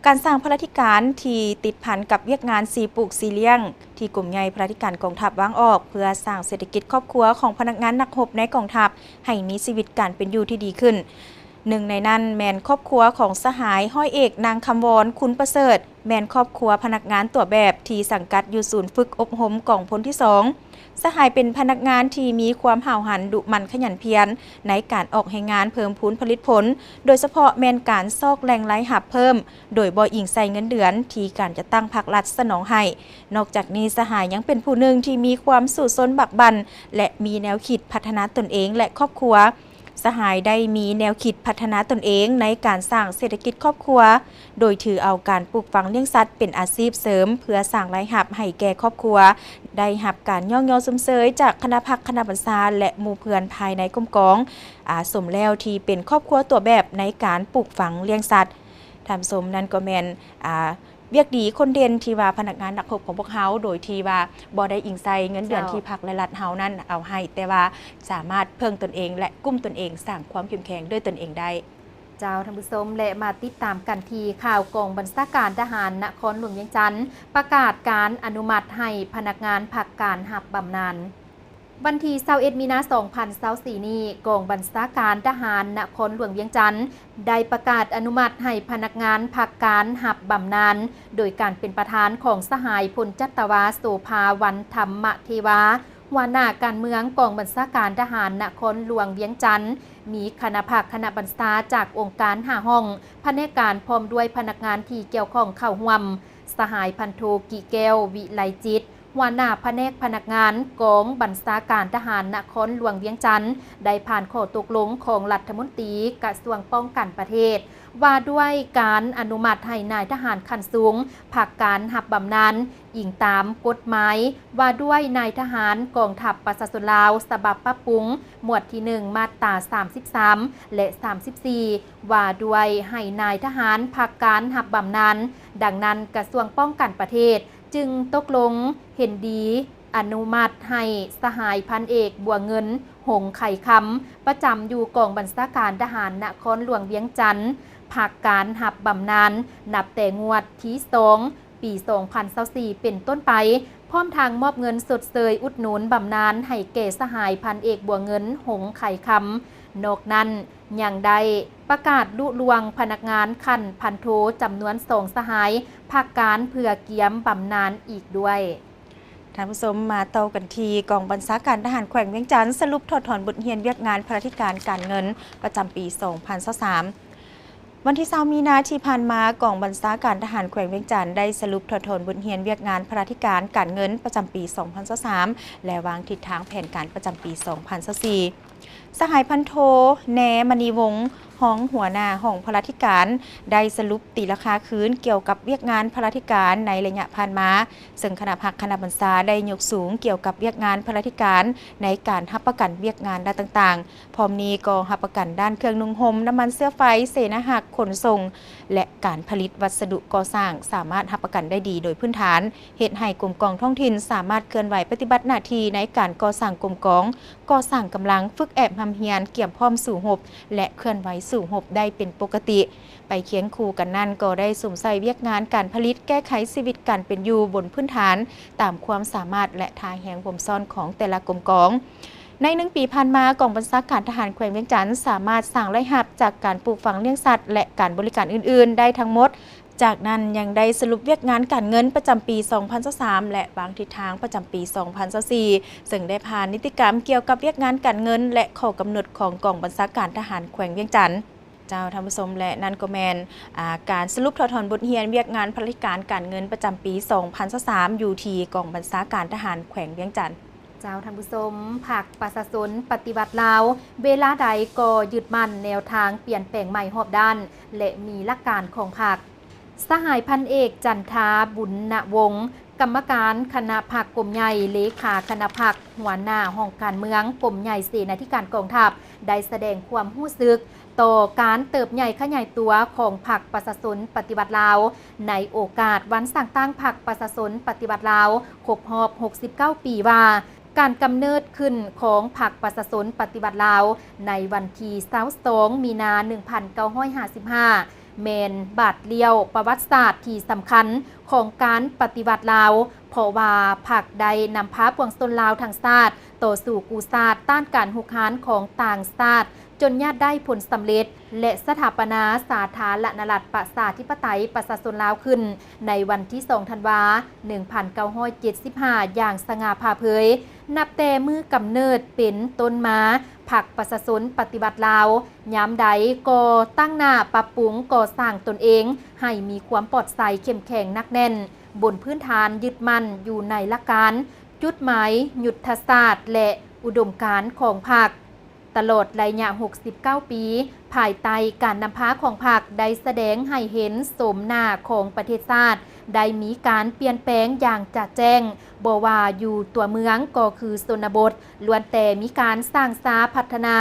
ການສ້າງພະລາທິການທີ່ຕິດພັນກັບວຽກງານຊີປູກຊີລ້ຽງ ທີ່ກົມໃຫຍ່ພະລາທິການກອງທັບວາງອອກ ເພື່ອສ້າງເສດຖະກິດຄອບຄົວຂອງພະນັກງານນັກຮົບໃນກອງທັບໃຫ້ມີຊີວິດການເປັນຢູ່ທີ່ດີຂຶ້ນ. ໜຶ່ງໃນນັ້ນແມ່ນຄອບຄົວຂອງສະຫາຍຮ້ອຍເອກ ນາງຄຳວອນ ຄຸນປະເສີດ ແມ່ນຄອບຄົວພະນັກງານຕົວແບບທີ່ສັງກັດຢູ່ສູນຝຶກອົບຮົມກອງພົນທີສອງ. ສະຫາຍເປັນພະນັກງານທີ່ມີຄວາມຫ້າວຫັນ, ດຸໝັ່ນ, ຂະຫຍັນພຽນໃນການອອກແຮງງານເພີ່ມພູນຜະລິດຜົນ, ໂດຍສະເພາະແມ່ນການຊອກແຫຼ່ງລາຍຮັບເພີ່ມ ໂດຍບໍ່ອີງໃສ່ເງິນເດືອນທີ່ການຈັດຕັ້ງພາກລັດສະໜອງໃຫ້. ນອກຈາກນີ້, ສະຫາຍຍັງເປັນຜູ້ໜຶ່ງທີ່ມີຄວາມສູ້ຊົນບາກບັ່ນ ແລະ ມີແນວຄິດພັດທະນາຕົນເອງ ແລະ ຄອບຄົວ. ສະຫາຍໄດ້ມີແນວຄິດພັດທະນາຕົນເອງໃນການສ້າງເສດຖະກິດຄອບຄົວ ໂດຍຖືເອົາການປູກຝັງລ້ຽງສັດເປັນອາຊີບເສີມ ເພື່ອສ້າງລາຍຮັບໃຫ້ແກ່ຄອບຄົວ, ໄດ້ຮັບການຍ້ອງຍໍຊົມເຊີຍຈາກຄະນະພັກຄະນະບັນຊາ ແລະ ໝູ່ເພື່ອນພາຍໃນກົມກອງ, ອາ ສົມແລ້ວທີ່ເປັນຄອບຄົວຕົວແບບໃນການປູກຝັງລ້ຽງສັດ. ທ່ານຜູ້ຊົມ, ນັ້ນກໍແມ່ນ ອາ ວຽກດີຄົນເດັ່ນທີ່ວ່າພະນັກງານນັກຮົບຂອງພວກເຮົາ ໂດຍທີ່ວ່າບໍ່ໄດ້ອີງໃສ່ເງິນເດືອນ ເຈົ້າ ທີ່ພັກ ແລະ ລັດເຮົານັ້ນເອົາໃຫ້, ແຕ່ວ່າສາມາດເພິ່ງຕົນເອງ ແລະ ກຸ້ມຕົນເອງ, ສ້າງຄວາມເຂັ້ມແຂງດ້ວຍຕົນເອງໄດ້. ເຈົ້າ ທ່ານຜູ້ຊົມ ແລະ ມາຕິດຕາມກັນທີ່ຂ່າວກອງບັນຊາການທະຫານນະຄອນຫຼວງວຽງຈັນ ປະກາດການອະນຸມັດໃຫ້ພະນັກງານພັກການຮັບບຳນານ. ວັນທີຊາວເອັດ ມີນາ ສອງພັນຊາວສີ່ນີ້, ກອງບັນຊາການທະຫານນະຄອນຫຼວງວຽງຈັນ ໄດ້ປະກາດອະນຸມັດໃຫ້ພະນັກງານພັກການຮັບບຳນານ ໂດຍການເປັນປະທານຂອງສະຫາຍພົນຈັດຕະວາ ໂສພາວັນ ທຳມະເທວາ ຫົວໜ້າການເມືອງກອງບັນຊາການທະຫານນະຄອນຫຼວງວຽງຈັນ, ມີຄະນະພັກຄະນະບັນຊາຈາກອົງການຫ້າຫ້ອງ, ພະແນກການ ພ້ອມດ້ວຍພະນັກງານທີ່ກ່ຽວຂ້ອງເຂົ້າຮ່ວມ. ສະຫາຍພັນໂທ ກິແກ້ວ ວິໄລຈິດ ຫົວໜ້າພະແນກພະນັກງານກອງບັນຊາການທະຫານນະຄອນຫຼວງວຽງຈັນ ໄດ້ຜ່ານຂໍ້ຕົກລົງຂອງລັດຖະມົນຕີກະຊວງປ້ອງກັນປະເທດ ວ່າດ້ວຍການອະນຸມັດໃຫ້ນາຍທະຫານຂັ້ນສູງພັກການຮັບບຳນານ, ອີງຕາມກົດໝາຍວ່າດ້ວຍນາຍທະຫານກອງທັບປະຊາຊົນລາວ ສະບັບປັບປຸງ ໝວດທີໜຶ່ງ ມາດຕາສາມສິບສາມ ແລະ ສາມສິບສີ່ ວ່າດ້ວຍໃຫ້ນາຍທະຫານພັກການຮັບບຳນານ. ດັ່ງນັ້ນ, ກະຊວງປ້ອງກັນປະເທດ ຈຶ່ງຕົກລົງເຫັນດີອະນຸມັດໃຫ້ສະຫາຍພັນເອກ ບົວເງິນ ຫົງໄຂຄຳ ປະຈຳຢູ່ກອງບັນຊາການທະຫານນະຄອນຫຼວງວຽງຈັນ ພັກການຮັບບຳນານ ນັບແຕ່ງວດທີສອງ ປີສອງພັນຊາວສີ່ ເປັນຕົ້ນໄປ, ພ້ອມທັງມອບເງິນຊົດເຊີຍອຸດໜູນບຳນານໃຫ້ແກ່ສະຫາຍພັນເອກ ບົວເງິນ ຫົງໄຂຄຳ. ນອກນັ້ນ ຍັງໄດ້ປະກາດລຸລ່ວງພະນັກງານຂັ້ນພັນໂທຈຳນວນສອງສະຫາຍ ພັກການເພື່ອກຽມບຳນານອີກດ້ວຍ. ທ່ານຜູ້ຊົມ, ມາຕໍ່ກັນທີ່ກອງບັນຊາການທະຫານແຂວງວຽງຈັນ ສະຫຼຸບຖອດຖອນບົດຮຽນວຽກງານພະລາທິການການເງິນປະຈຳປີສອງພັນຊາວສາມ. ວັນທີຊາວ ມີນາທີ່ຜ່ານມາ, ກອງບັນຊາການທະຫານແຂວງວຽງຈັນ ໄດ້ສະຫຼຸບຖອດຖອນບົດຮຽນວຽກງານພະລາທິການການເງິນປະຈຳປີສອງພັນຊາວສາມ ແລະ ວາງທິດທາງແຜນການປະຈຳປີສອງພັນຊາວສີ່. ສະຫາຍພັນໂທ ແນ ມະນີວົງ ຮອງຫົວໜ້າຫ້ອງພະລາທິການ ໄດ້ສະຫຼຸບຕີລາຄາຄືນກ່ຽວກັບວຽກງານພະລາທິການໃນໄລຍະຜ່ານມາ, ເຊິ່ງຄະນະພັກຄະນະບັນຊາໄດ້ຍົກສູງກ່ຽວກັບວຽກງານພະລາທິການໃນການຮັບປະກັນວຽກງານດ້ານຕ່າງໆ. ພ້ອມນີ້ກໍຮັບປະກັນດ້ານເຄື່ອງນຸ່ງຫົ່ມ, ນ້ຳມັນເຊື້ອໄຟ, ເສນາຫະກ, ຂົນສົ່ງ ແລະ ການຜະລິດວັດສະດຸກໍ່ສ້າງ ສາມາດຮັບປະກັນໄດ້ດີໂດຍພື້ນຖານ, ເຮັດໃຫ້ກົມກອງທ້ອງຖິ່ນສາມາດເຄື່ອນໄຫວປະຕິບັດໜ້າທີ່ໃນການກໍ່ສ້າງກົມກອງ, ກໍ່ສ້າງກຳລັງ, ຝຶກແອບຮ່ຳຮຽນ, ກຽມພ້ອມສູ້ຮົບ ແລະ ເຄື່ອນໄຫວສູ້ຮົບໄດ້ເປັນປົກກະຕິ. ໄປຄຽງຄູ່ກັນນັ້ນ, ກໍໄດ້ສຸມໃສ່ວຽກງານການຜະລິດ, ແກ້ໄຂຊີວິດການເປັນຢູ່ບົນພື້ນຖານຕາມຄວາມສາມາດ ແລະ ທ່າແຮງບົ່ມຊ້ອນຂອງແຕ່ລະກົມກອງ. ໃນໜຶ່ງປີຜ່ານມາ, ກອງບັນຊາການທະຫານແຂວງວຽງຈັນ ສາມາດສ້າງລາຍຮັບຈາກການປູກຝັງລ້ຽງສັດ ແລະ ການບໍລິການອື່ນໆ ໄດ້ທັງໝົດ. ຈາກນັ້ນຍັງໄດ້ສະຫຼຸບວຽກງານການເງິນປະຈຳປີສອງພັນຊາວສາມ ແລະ ວາງທິດທາງປະຈຳປີສອງພັນຊາວສີ່ ເຊິ່ງໄດ້ຜ່ານນິຕິກຳກ່ຽວກັບວຽກງານການເງິນ ແລະ ຂໍ້ກຳນົດຂອງກອງບັນຊາການທະຫານແຂວງວຽງຈັນ. ເຈົ້າ ທ່ານຜູ້ຊົມ ແລະ ນັ້ນກໍແມ່ນ ອາ ການສະຫຼຸບຖອດຖອນບົດຮຽນວຽກງານພະລາທິການການເງິນປະຈຳປີສອງພັນຊາວສາມ ຢູ່ທີ່ກອງບັນຊາການທະຫານແຂວງວຽງຈັນ. ເຈົ້າ ທ່ານຜູ້ຊົມ, ພັກປະຊາຊົນປະຕິວັດລາວ ເວລາໃດກໍຍຶດໝັ້ນແນວທາງປ່ຽນແປງໃໝ່ຮອບດ້ານ ແລະ ມີຫຼັກການຂອງພັກ. ສະຫາຍພັນເອກ ຈັນທາ ບຸນນະວົງ ກຳມະການຄະນະພັກກົມໃຫຍ່, ເລຂາຄະນະພັກ, ຫົວໜ້າຫ້ອງການເມືອງກົມໃຫຍ່ເສນາທິການກອງທັບ ໄດ້ສະແດງຄວາມຮູ້ສຶກຕໍ່ການເຕີບໃຫຍ່ຂະຫຍາຍຕົວຂອງພັກປະຊາຊົນປະຕິວັດລາວ ໃນໂອກາດວັນສ້າງຕັ້ງພັກປະຊາຊົນປະຕິວັດລາວຄົບຮອບຫົກສິບເກົ້າປີວ່າ ການກຳເນີດຂຶ້ນຂອງພັກປະຊາຊົນປະຕິວັດລາວ ໃນວັນທີຊາວສອງ ມີນາ ໜຶ່ງພັນເກົ້າຮ້ອຍຫ້າສິບຫ້າ ແມ່ນບາດລ້ຽວປະຫວັດສາດທີ່ສຳຄັນຂອງການປະຕິວັດລາວ, ເພາະວ່າພັກໄດ້ນຳພາປວງຊົນລາວທັງຊາດຕໍ່ສູ້ກູ້ຊາດຕ້ານການຮຸກຮານຂອງຕ່າງຊາດ ຈົນຍາດໄດ້ຜົນສຳເລັດ ແລະ ສະຖາປະນາສາທາລະນະລັດປະຊາທິປະໄຕປະຊາຊົນລາວຂຶ້ນ ໃນວັນທີສອງ ທັນວາ ໜຶ່ງພັນເກົ້າຮ້ອຍເຈັດສິບຫ້າ ຢ່າງສະຫງ່າຜ່າເຜີຍ. ນັບແຕ່ມື້ກຳເນີດເປັນຕົ້ນມາ, ພັກປະຊາຊົນປະຕິວັດລາວ ຍາມໃດກໍຕັ້ງໜ້າປັບປຸງກໍ່ສ້າງຕົນເອງໃຫ້ມີຄວາມປອດໃສເຂັ້ມແຂງໜັກແໜ້ນ, ບົນພື້ນຖານຍຶດໝັ້ນຢູ່ໃນຫຼັກການ, ຈຸດໝາຍ, ຍຸດທະສາດ ແລະ ອຸດົມການຂອງພັກ. ຕະຫຼອດໄລຍະຫົກສິບເກົ້າປີ, ພາຍໃຕ້ການນຳພາຂອງພັກ ໄດ້ສະແດງໃຫ້ເຫັນໂສມໜ້າຂອງປະເທດຊາດ ໄດ້ມີການປ່ຽນແປງຢ່າງຈະແຈ້ງ, ບໍ່ວ່າຢູ່ຕົວເມືອງກໍຄືຊົນນະບົດ, ລ້ວນແຕ່ມີການສ້າງສາພັດທະນາ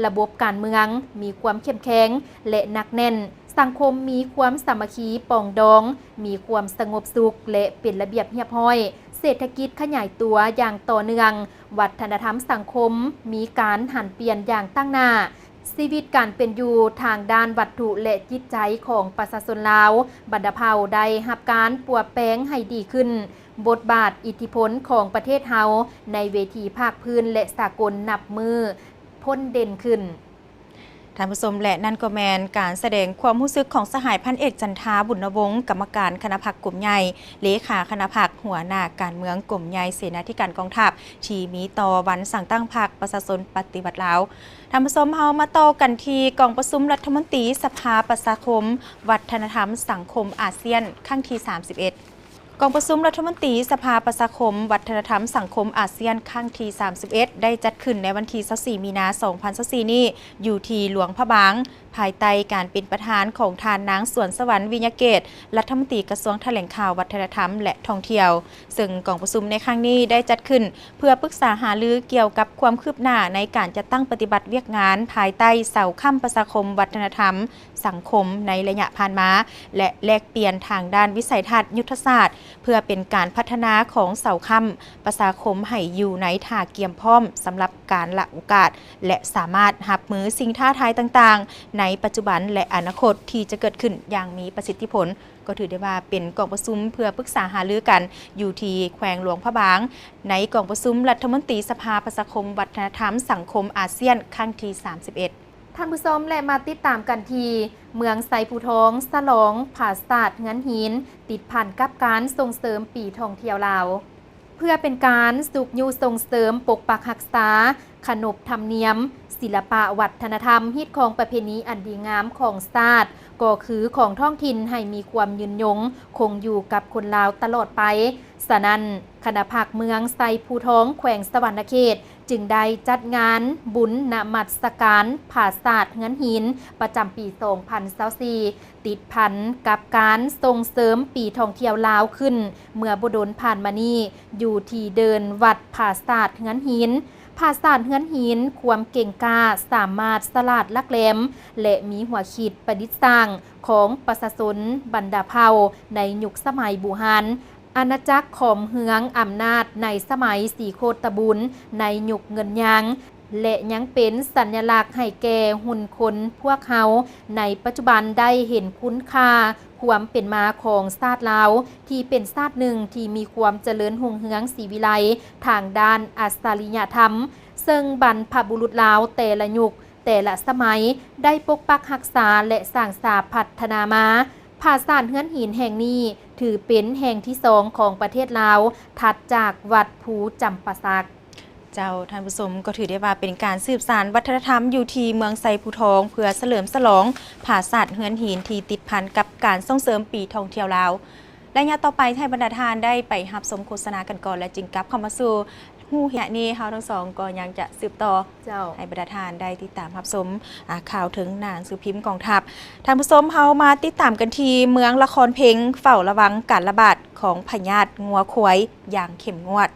ລະບົບການເມືອງ, ມີຄວາມເຂັ້ມແຂງ ແລະ ໜັກແໜ້ນ, ສັງຄົມມີຄວາມສາມັກຄີປອງດອງ, ມີຄວາມສະຫງົບສຸກ ແລະ ເປັນລະບຽບຮຽບຮ້ອຍ, ເສດຖະກິດຂະຫຍາຍຕົວຢ່າງຕໍ່ເນື່ອງ, ວັດທະນະທຳສັງຄົມມີການຫັນປ່ຽນຢ່າງຕັ້ງໜ້າ, ຊີວິດການເປັນຢູ່ທາງດ້ານວັດຖຸ ແລະ ຈິດໃຈຂອງປະຊາຊົນລາວບັນດາເຜົ່າໄດ້ຮັບການປົວແປງໃຫ້ດີຂຶ້ນ, ບົດບາດອິດທິພົນຂອງປະເທດເຮົາໃນເວທີພາກພື້ນ ແລະ ສາກົນນັບມື້ພົ້ນເດັ່ນຂຶ້ນ. ທ່ານຜູ້ຊົມ ແລະ ນັ້ນກໍແມ່ນການສະແດງຄວາມຮູ້ສຶກຂອງສະຫາຍພັນເອກ ຈັນທາ ບຸນນະວົງ ກຳມະການຄະນະພັກກົມໃຫຍ່, ເລຂາຄະນະພັກ, ຫົວໜ້າການເມືອງກົມໃຫຍ່ເສນາທິການກອງທັບ ທີ່ມີຕໍ່ວັນສ້າງຕັ້ງພັກປະຊາຊົນປະຕິວັດລາວ. ທ່ານຜູ້ຊົມ, ເຮົາມາຕໍ່ກັນທີ່ກອງປະຊຸມລັດຖະມົນຕີສະພາປະຊາຄົມ ວັດທະນະທຳ ສັງຄົມອາຊຽນ ຄັ້ງທີສາມສິບເອັດ. ກອງປະຊຸມລັດຖະມົນຕີສະພາປະຊາຄົມ ວັດທະນະທຳ ສັງຄົມອາຊຽນ ຄັ້ງທີສາມສິບເອັດ ໄດ້ຈັດຂຶ້ນໃນວັນທີຊາວສີ່ ມີນາ ສອງພັນຊາວສີ່ນີ້ ຢູ່ທີ່ຫຼວງພະບາງ, ພາຍໃຕ້ການເປັນປະທານຂອງທ່ານນາງ ສວນສະຫວັນ ວິຍະເກດ ລັດຖະມົນຕີກະຊວງຖະແຫຼງຂ່າວ, ວັດທະນະທຳ ແລະ ທ່ອງທ່ຽວ. ເຊິ່ງກອງປະຊຸມໃນຄັ້ງນີ້ໄດ້ຈັດຂຶ້ນເພື່ອປຶກສາຫາລືກ່ຽວກັບຄວາມຄືບໜ້າໃນການຈັດຕັ້ງປະຕິບັດວຽກງານພາຍໃຕ້ເສົາຄ້ຳປະຊາຄົມວັດທະນະທຳ ສັງຄົມໃນໄລຍະຜ່ານມາ ແລະ ແລກປ່ຽນທາງດ້ານວິໄສທັດຍຸດທະສາດ ເພື່ອເປັນການພັດທະນາຂອງເສົາຄ້ຳປະຊາຄົມໃຫ້ຢູ່ໃນທ່າກຽມພ້ອມສຳລັບການລະໂອກາດ ແລະ ສາມາດຮັບມືສິ່ງທ້າທາຍຕ່າງໆ ໃນປັດຈຸບັນ ແລະ ອະນາຄົດທີ່ຈະເກີດຂຶ້ນຢ່າງມີປະສິດທິຜົນ. ກໍຖືໄດ້ວ່າເປັນກອງປະຊຸມເພື່ອປຶກສາຫາລືກັນຢູ່ທີ່ແຂວງຫຼວງພະບາງ ໃນກອງປະຊຸມລັດຖະມົນຕີສະພາປະຊາຄົມວັດທະນະທຳສັງຄົມອາຊຽນ ຄັ້ງທີສາມສິບເອັດ. ທ່ານຜູ້ຊົມ ແລະ ມາຕິດຕາມກັນທີ່ເມືອງໄຊພູທອງ ສະຫຼອງຜາສາດເຮືອນຫີນ ຕິດພັນກັບການສົ່ງເສີມປີທ່ອງທ່ຽວລາວ. ເພື່ອເປັນການຊຸກຍູ້ສົ່ງເສີມປົກປັກຮັກສາຂະໜົບທຳນຽມ ສິລະປະວັດທະນະທຳ ຮີດຄອງປະເພນີອັນດີງາມຂອງຊາດ ກໍຄືຂອງທ້ອງຖິ່ນ ໃຫ້ມີຄວາມຍືນຍົງຄົງຢູ່ກັບຄົນລາວຕະຫຼອດໄປ. ສະນັ້ນ, ຄະນະພັກເມືອງໄຊພູທອງ ແຂວງສະຫວັນນະເຂດ ຈຶ່ງໄດ້ຈັດງານບຸນນະມັດສະການຜາສາດເຮືອນຫີນ ປະຈຳປີສອງພັນຊາວສີ່ ຕິດພັນກັບການສົ່ງເສີມປີທ່ອງທ່ຽວລາວຂຶ້ນ ເມື່ອບໍ່ດົນຜ່ານມານີ້ ຢູ່ທີ່ເດີ່ນວັດຜາສາດເຮືອນຫີນ. ຜາສາດເຮືອນຫີນ ຄວາມເກັ່ງກ້າ ສາມາດສະຫຼາດຫຼັກແຫຼມ ແລະ ມີຫົວຄິດປະດິດສ້າງຂອງປະຊາຊົນບັນດາເຜົ່າໃນຍຸກສະໄໝບູຮານ, ອານາຈັກຂອງເຮືອງອຳນາດໃນສະໄໝສີໂຄດຕະບູນໃນຍຸກເງິນຍາງ ແລະ ຍັງເປັນສັນຍະລັກໃຫ້ແກ່ຮຸ່ນຄົນພວກເຮົາໃນປັດຈຸບັນໄດ້ເຫັນຄຸນຄ່າຄວາມເປັນມາຂອງຊາດລາວ ທີ່ເປັນຊາດໜຶ່ງທີ່ມີຄວາມຈະເລີນຮຸ່ງເຮືອງສີວິໄລທາງດ້ານອັດສະລິຍະທຳ, ເຊິ່ງບັນພະບຸລຸດລາວແຕ່ລະຍຸກ ແຕ່ລະສະໄໝໄດ້ປົກປັກຮັກສາ ແລະ ສ້າງສາພັດທະນາມາ. ຜາສາດເຮືອນຫີນແຫ່ງນີ້ຖືເປັນແຫ່ງທີສອງຂອງປະເທດລາວ ຖັດຈາກວັດພູຈຳປາສັກ. ເຈົ້າ, ທ່ານຜູ້ຊົມ, ກໍຖືໄດ້ວ່າເປັນການສືບສານວັດທະນະທຳຢູ່ທີ່ເມືອງໄຊພູທອງ ເພື່ອສະເຫຼີມສະຫຼອງຜາສາດເຮືອນຫີນທີ່ຕິດພັນກັບການສົ່ງເສີມປີທ່ອງທ່ຽວລາວ. ໄລຍະຕໍ່ໄປ, ໃຫ້ບັນດາທ່ານໄດ້ໄປຮັບຊົມໂຄສະນາກັນກ່ອນ ແລະ ຈຶ່ງກັບເຂົ້າມາສູ່ ຮູ້ເຫດນີ້ ເຮົາທັງສອງກໍຍັງຈະສືບຕໍ່ ເຈົ້າ ໃຫ້ບັນດາທ່ານໄດ້ຕິດຕາມຮັບຊົມ ອາ ຂ່າວເທິງໜັງສືພິມກອງທັບ. ທ່ານຜູ້ຊົມ, ເຮົາມາຕິດຕາມກັນທີ່ເມືອງລະຄອນເພັງ ເຝົ້າລະວັງການລະບາດຂອງພະຍາດງົວຄວາຍຢ່າງເຂັ້ມງວດ.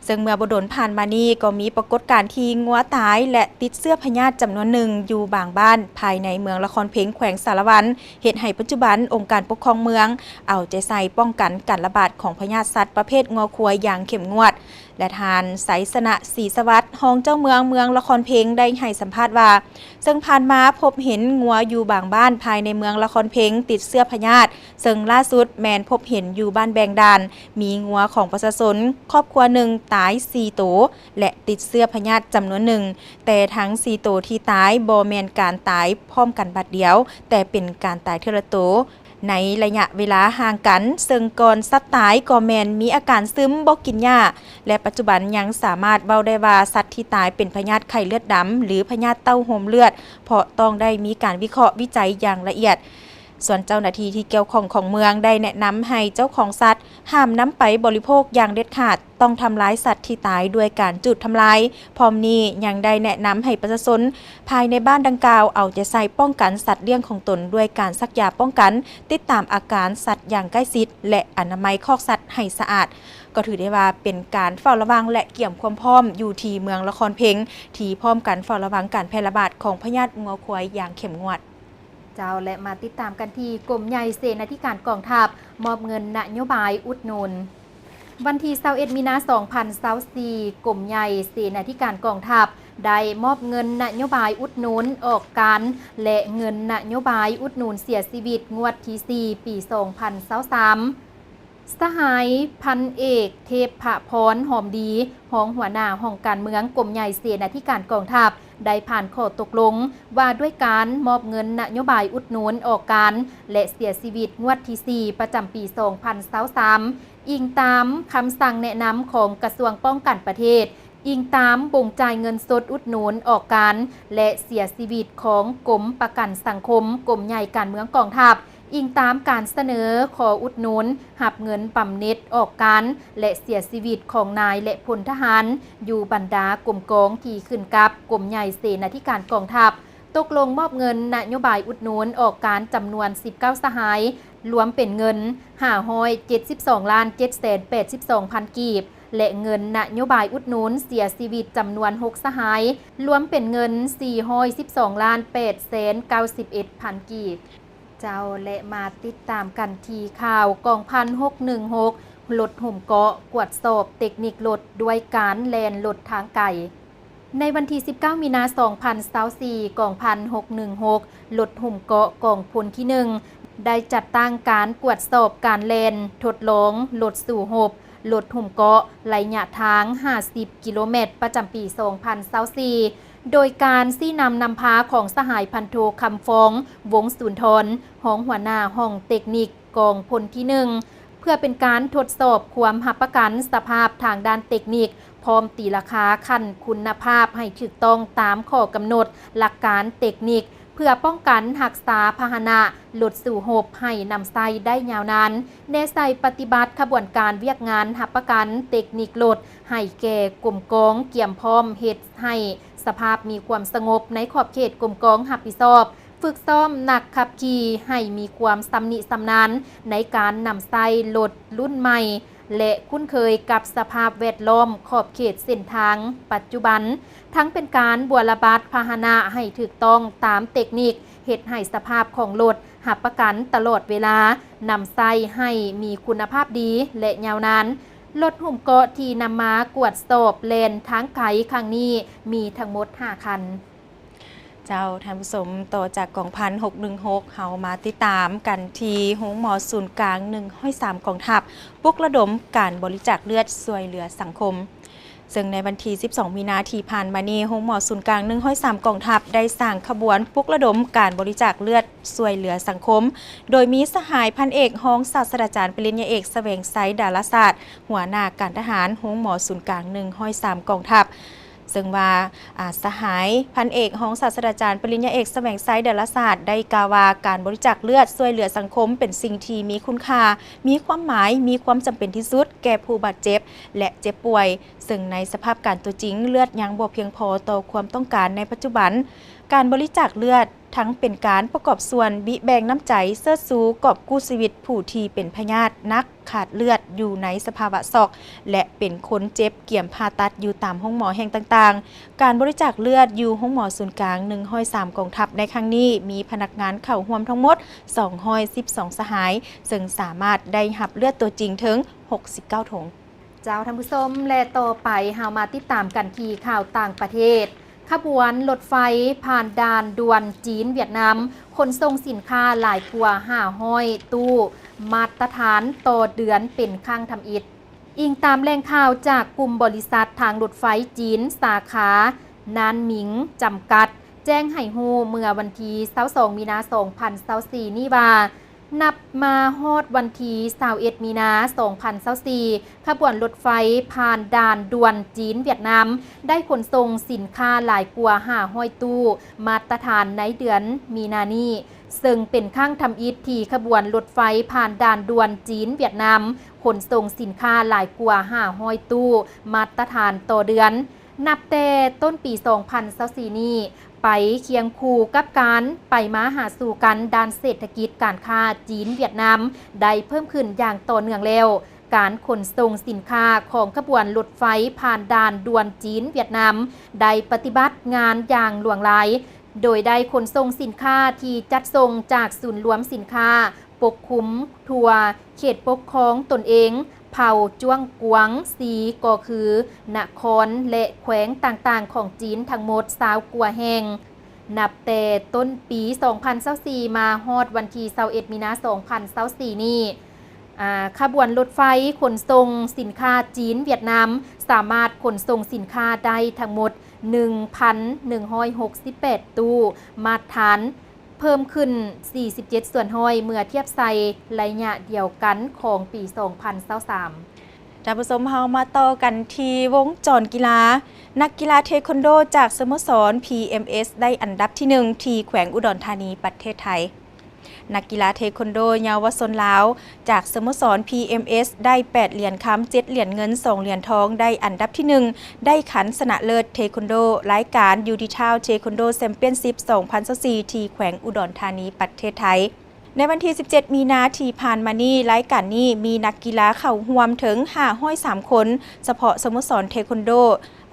ເຊິ່ງເມື່ອບໍ່ດົນຜ່ານມານີ້ ກໍມີປາກົດການທີ່ງົວຕາຍ ແລະ ຕິດເຊື້ອພະຍາດຈຳນວນໜຶ່ງຢູ່ບາງບ້ານພາຍໃນເມືອງລະຄອນເພັງ ແຂວງສາລະວັນ, ເຮັດໃຫ້ປັດຈຸບັນອົງການປົກຄອງເມືອງເອົາໃຈໃສ່ປ້ອງກັນການລະບາດຂອງພະຍາດສັດປະເພດງົວຄວາຍຢ່າງເຂັ້ມງວດ ແລະ ທ່ານ ໄຊຊະນະ ສີສະຫວັດ ຮອງເຈົ້າເມືອງເມືອງລະຄອນເພັງ ໄດ້ໃຫ້ສຳພາດວ່າ ເຊິ່ງຜ່ານມາພົບເຫັນງົວຢູ່ບາງບ້ານພາຍໃນເມືອງລະຄອນເພັງຕິດເຊື້ອພະຍາດ, ເຊິ່ງລ່າສຸດແມ່ນພົບເຫັນຢູ່ບ້ານແບງດ່ານ ມີງົວຂອງປະຊາຊົນຄອບຄົວໜຶ່ງຕາຍສີ່ໂຕ ແລະ ຕິດເຊື້ອພະຍາດຈຳນວນໜຶ່ງ, ແຕ່ທັງສີ່ໂຕທີ່ຕາຍບໍ່ແມ່ນການຕາຍພ້ອມກັນບາດດຽວ, ແຕ່ເປັນການຕາຍເທື່ອລະໂຕ ໃນໄລຍະເວລາຫ່າງກັນ, ເຊິ່ງກ່ອນສັດຕາຍກໍແມ່ນມີອາການຊຶມ, ບໍ່ກິນຫຍ້າ ແລະ ປັດຈຸບັນຍັງສາມາດເວົ້າໄດ້ວ່າສັດທີ່ຕາຍເປັນພະຍາດໄຂ້ເລືອດດຳ ຫຼື ພະຍາດເຕົ້າໂຮມເລືອດ, ເພາະຕ້ອງໄດ້ມີການວິເຄາະວິໄຈຢ່າງລະອຽດ. ສ່ວນເຈົ້າໜ້າທີ່ທີ່ກ່ຽວຂ້ອງຂອງເມືອງໄດ້ແນະນຳໃຫ້ເຈົ້າຂອງສັດຫ້າມນຳໄປບໍລິໂພກຢ່າງເດັດຂາດ, ຕ້ອງທຳລາຍສັດທີ່ຕາຍດ້ວຍການຈູດທຳລາຍ. ພ້ອມນີ້ຍັງໄດ້ແນະນຳໃຫ້ປະຊາຊົນພາຍໃນບ້ານດັ່ງກ່າວເອົາໃຈໃສ່ປ້ອງກັນສັດລ້ຽງຂອງຕົນດ້ວຍການສັກຢາປ້ອງກັນ, ຕິດຕາມອາການສັດຢ່າງໃກ້ຊິດ ແລະ ອະນາໄມຄອກສັດໃຫ້ສະອາດ. ກໍຖືໄດ້ວ່າເປັນການເຝົ້າລະວັງ ແລະ ກຽມຄວາມພ້ອມຢູ່ທີ່ເມືອງລະຄອນເພັງ ທີ່ພ້ອມກັນເຝົ້າລະວັງການແຜ່ລະບາດຂອງພະຍາດງົວຄວາຍຢ່າງເຂັ້ມງວດ. ເຈົ້າ ແລະ ມາຕິດຕາມກັນທີ່ກົມໃຫຍ່ເສນາທິການກອງທັບ ມອບເງິນນະໂຍບາຍອຸດໜູນ. ວັນທີຊາວເອັດ ມີນາ ສອງພັນຊາວສີ່ ກົມໃຫຍ່ເສນາທິການກອງທັບ ໄດ້ມອບເງິນນະໂຍບາຍອຸດໜູນອອກການ ແລະ ເງິນນະໂຍບາຍອຸດໜູນເສຍຊີວິດງວດທີສີ່ ປີສອງພັນຊາວສາມ. ສະຫາຍພັນເອກ ເທບພະພອນ ຫອມດີ ຮອງຫົວໜ້າຫ້ອງການເມືອງກົມໃຫຍ່ເສນາທິການກອງທັບ ໄດ້ຜ່ານຂໍ້ຕົກລົງວ່າດ້ວຍການມອບເງິນນະໂຍບາຍອຸດໜູນອອກການ ແລະ ເສຍຊີວິດງວດທີສີ່ ປະຈຳປີສອງພັນຊາວສາມ ອີງຕາມຄຳສັ່ງແນະນຳຂອງກະຊວງປ້ອງກັນປະເທດ, ອີງຕາມບົງຈ່າຍເງິນສົດອຸດໜູນອອກການ ແລະ ເສຍຊີວິດຂອງກົມປະກັນສັງຄົມ ກົມໃຫຍ່ການເມືອງກອງທັບ, ອີງຕາມການສະເໜີຂໍອຸດໜູນຮັບເງິນບຳເໜັດອອກການ ແລະ ເສຍຊີວິດຂອງນາຍ ແລະ ພົນທະຫານ ຢູ່ບັນດາກົມກອງທີ່ຂຶ້ນກັບກົມໃຫຍ່ເສນາທິການກອງທັບ, ຕົກລົງມອບເງິນນະໂຍບາຍອຸດໜູນອອກການຈຳນວນສິບເກົ້າສະຫາຍ, ລວມເປັນເງິນຫ້າຮ້ອຍເຈັດສິບສອງລ້ານເຈັດແສນແປດສິບສອງພັນກີບ ແລະ ເງິນນະໂຍບາຍອຸດໜູນເສຍຊີວິດຈຳນວນຫົກສະຫາຍ, ລວມເປັນເງິນສີ່ຮ້ອຍສິບສອງລ້ານແປດແສນເກົ້າສິບເອັດພັນກີບ. ເຈົ້າ ແລະ ມາຕິດຕາມກັນທີ່ຂ່າວກອງພັນຫົກໜຶ່ງຫົກ ລົດຫຸ້ມເກາະ ກວດສອບເຕັກນິກລົດດ້ວຍການແລ່ນລົດທາງໄກ. ໃນວັນທີສິບເກົ້າ ມີນາ ສອງພັນຊາວສີ່ ກອງພັນຫົກໜຶ່ງຫົກ ລົດຫຸ້ມເກາະກອງພົນທີໜຶ່ງ ໄດ້ຈັດຕັ້ງການກວດສອບການແລ່ນທົດລອງລົດສູ້ຮົບ ລົດຫຸ້ມເກາະ ໄລຍະທາງຫ້າສິບກິໂລແມັດ ປະຈຳປີສອງພັນຊາວສີ່ ໂດຍການຊີ້ນຳນຳພາຂອງສະຫາຍພັນໂທ ຄຳຟອງ ວົງສູນທອນ ຮອງຫົວໜ້າຫ້ອງເຕັກນິກກອງພົນທີໜຶ່ງ ເພື່ອເປັນການທົດສອບຄວາມຮັບປະກັນສະພາບທາງດ້ານເຕັກນິກ, ພ້ອມຕີລາຄາຂັ້ນຄຸນນະພາບໃຫ້ຖືກຕ້ອງຕາມຂໍ້ກຳນົດຫຼັກການເຕັກນິກ ເພື່ອປ້ອງກັນຮັກສາພາຫະນະລົດສູ້ຮົບໃຫ້ນຳໃຊ້ໄດ້ຍາວນານ, ແນໃສ່ປະຕິບັດຂະບວນການວຽກງານຮັບປະກັນເຕັກນິກລົດໃຫ້ແກ່ກົມກອງ, ກຽມພ້ອມເຮັດໃຫ້ສະພາບມີຄວາມສະຫງົບໃນຂອບເຂດກົມກອງຮັບຜິດຊອບ, ຝຶກຊ້ອມນັກຂັບຂີ່ໃຫ້ມີຄວາມຊຳນິຊຳນານໃນການນຳໃຊ້ລົດລຸ້ນໃໝ່ ແລະ ຄຸ້ນເຄີຍກັບສະພາບແວດລ້ອມຂອບເຂດເສັ້ນທາງປັດຈຸບັນ, ທັງເປັນການບົວລະບັດພາຫະນະໃຫ້ຖືກຕ້ອງຕາມເຕັກນິກ, ເຮັດໃຫ້ສະພາບຂອງລົດຮັບປະກັນຕະຫຼອດເວລາ, ນຳໃຊ້ໃຫ້ມີຄຸນນະພາບດີ ແລະ ຍາວນານ. ລົດຫຸ້ມເກາະທີ່ນຳມາກວດສອບແລ່ນທາງໄກຄັ້ງນີ້ມີທັງໝົດຫ້າຄັນ. ເຈົ້າ ທ່ານຜູ້ຊົມ, ຕໍ່ຈາກກອງພັນຫົກໜຶ່ງຫົກ ເຮົາມາຕິດຕາມກັນທີ່ໂຮງໝໍສູນກາງໜຶ່ງຮ້ອຍສາມກອງທັບ ປຸກລະດົມການບໍລິຈາກເລືອດຊ່ວຍເຫຼືອສັງຄົມ. ເຊິ່ງໃນວັນທີສິບສອງ ມີນາທີ່ຜ່ານມານີ້, ໂຮງໝໍສູນກາງໜຶ່ງຮ້ອຍສາມກອງທັບ ໄດ້ສ້າງຂະບວນປຸກລະດົມການບໍລິຈາກເລືອດຊ່ວຍເຫຼືອສັງຄົມ, ໂດຍມີສະຫາຍພັນເອກຮອງສາດສະດາຈານປະລິນຍາເອກ ສະແຫວງໄຊ ດາລາສາດ, ຫົວໜ້າການທະຫານໂຮງໝໍສູນກາງໜຶ່ງຮ້ອຍສາມກອງທັບ, ສ ເຊິ່ງວ່າ ອາ ສະຫາຍພັນເອກຮອງສາດສະດາຈານປະລິນຍາເອກ ສະແຫວງໄຊ ດາລາສາດ ໄດ້ກ່າວວ່າ ການບໍລິຈາກເລືອດຊ່ວຍເຫຼືອສັງຄົມເປັນສິ່ງທີ່ມີຄຸນຄ່າ, ມີຄວາມໝາຍ, ມີຄວາມຈຳເປັນທີ່ສຸດແກ່ຜູ້ບາດເຈັບ ແລະ ເຈັບປ່ວຍ, ເຊິ່ງໃນສະພາບການຕົວຈິງ ເລືອດຍັງບໍ່ພຽງພໍຕໍ່ຄວາມຕ້ອງການໃນປັດຈຸບັນ. ການບໍລິຈາກເລືອດ ທັງເປັນການປະກອບສ່ວນບິແບ່ງນ້ຳໃຈເຊີດຊູກອບກູ້ຊີວິດຜູ້ທີ່ເປັນພະຍາດໜັກຂາດເລືອດຢູ່ໃນສະພາວະຊັອກ ແລະ ເປັນຄົນເຈັບກຽມຜ່າຕັດຢູ່ຕາມໂຮງໝໍແຫ່ງຕ່າງໆ. ການບໍລິຈາກເລືອດຢູ່ໂຮງໝໍສູນກາງໜຶ່ງຮ້ອຍສາມກອງທັບໃນຄັ້ງນີ້ ມີພະນັກງານເຂົ້າຮ່ວມທັງໝົດສອງຮ້ອຍສິບສອງສະຫາຍ, ເຊິ່ງສາມາດໄດ້ຮັບເລືອດຕົວຈິງເຖິງຫົກສິບເກົ້າຖົງ. ເຈົ້າ ທ່ານຜູ້ຊົມ ແລະ ຕໍ່ໄປເຮົາມາຕິດຕາມກັນທີ່ຂ່າວຕ່າງປະເທດ. ຂະບວນລົດໄຟຜ່ານດ່ານດ່ວນຈີນຫວຽດນາມ ຂົນສົ່ງສິນຄ້າຫຼາຍກວ່າຫ້າຮ້ອຍຕູ້ມາດຕະຖານຕໍ່ເດືອນເປັນຄັ້ງທຳອິດ. ອີງຕາມແຫຼ່ງຂ່າວຈາກກຸ່ມບໍລິສັດທາງລົດໄຟຈີນສາຂານານມິງ ຈຳກັດ ແຈ້ງໃຫ້ຮູ້ເມື່ອວັນທີຊາວສອງ ມີນາ ສອງພັນຊາວສີ່ນີ້ວ່າ ນັບມາຮອດວັນທີຊາວເອັດ ມີນາ ສອງພັນຊາວສີ່ ຂະບວນລົດໄຟຜ່ານດ່ານດ່ວນຈີນຫວຽດນາມ ໄດ້ຂົນສົ່ງສິນຄ້າຫຼາຍກວ່າຫ້າຮ້ອຍຕູ້ມາດຕະຖານໃນເດືອນມີນານີ້, ເຊິ່ງເປັນຄັ້ງທຳອິດທີ່ຂະບວນລົດໄຟຜ່ານດ່ານດ່ວນຈີນຫວຽດນາມ ຂົນສົ່ງສິນຄ້າຫຼາຍກວ່າຫ້າຮ້ອຍຕູ້ມາດຕະຖານຕໍ່ເດືອນ. ນັບແຕ່ຕົ້ນປີສອງພັນຊາວສີ່ນີ້ໄປ, ຄຽງຄູ່ກັບການໄປມາຫາສູ່ກັນດ້ານເສດຖະກິດການຄ້າຈີນຫວຽດນາມໄດ້ເພີ່ມຂຶ້ນຢ່າງຕໍ່ເນື່ອງແລ້ວ, ການຂົນສົ່ງສິນຄ້າຂອງຂະບວນລົດໄຟຜ່ານດ່ານດ່ວນຈີນຫວຽດນາມໄດ້ປະຕິບັດງານຢ່າງຫຼວງຫຼາຍ, ໂດຍໄດ້ຂົນສົ່ງສິນຄ້າທີ່ຈັດສົ່ງຈາກສູນລວມສິນຄ້າປົກຄຸມທົ່ວເຂດປົກຄອງຕົນເອງ ເຜົ່າຈ້ວງກວາງຊີ ກໍຄືນະຄອນ ແລະ ແຂວງຕ່າງໆຂອງຈີນທັງໝົດຊາວກວ່າແຫ່ງ. ນັບແຕ່ຕົ້ນປີສອງພັນຊາວສີ່ມາຮອດວັນທີຊາວເອັດ ມີນາ ສອງພັນຊາວສີ່ນີ້, ອາ, ຂະບວນລົດໄຟຂົນສົ່ງສິນຄ້າຈີນຫວຽດນາມ ສາມາດຂົນສົ່ງສິນຄ້າໄດ້ທັງໝົດໜຶ່ງພັນໜຶ່ງຮ້ອຍຫົກສິບແປດຕູ້ມາດຖານ, ເພີ່ມຂຶ້ນສີ່ສິບເຈັດສ່ວນຮ້ອຍເມື່ອທຽບໃສ່ໄລຍະດຽວກັນຂອງປີສອງພັນຊາວສາມ. ທ່ານຜູ້ຊົມ, ເຮົາມາຕໍ່ກັນທີ່ວົງຈອນກິລາ. ນັກກິລາເທຄວັນໂດຈາກສະໂມສອນ ພີເອັມເອສ ໄດ້ອັນດັບທີໜຶ່ງທີ່ແຂວງອຸດອນທານີ, ປະເທດໄທ. ນັກກິລາເທຄວັນໂດເຍົາວະຊົນລາວຈາກສະໂມສອນ ພີເອັມເອສ ໄດ້ແປດຫຼຽນຄຳ, ເຈັດຫຼຽນເງິນ, ສອງຫຼຽນທອງ, ໄດ້ອັນດັບທີໜຶ່ງ, ໄດ້ຂັນຊະນະເລີດເທຄວັນໂດລາຍການ ຢູດີທາວ ເທຄວັນໂດ ແຊມປຽນຊິບ ສອງພັນຊາວສີ່ ທີ່ແຂວງອຸດອນທານີ, ປະເທດໄທ. ໃນວັນທີສິບເຈັດ ມີນາທີ່ຜ່ານມານີ້, ລາຍການນີ້ມີນັກກິລາເຂົ້າຮ່ວມເຖິງຫ້າຮ້ອຍສາມຄົນ, ສະເພາະສະໂມສອນເທຄວັນໂດ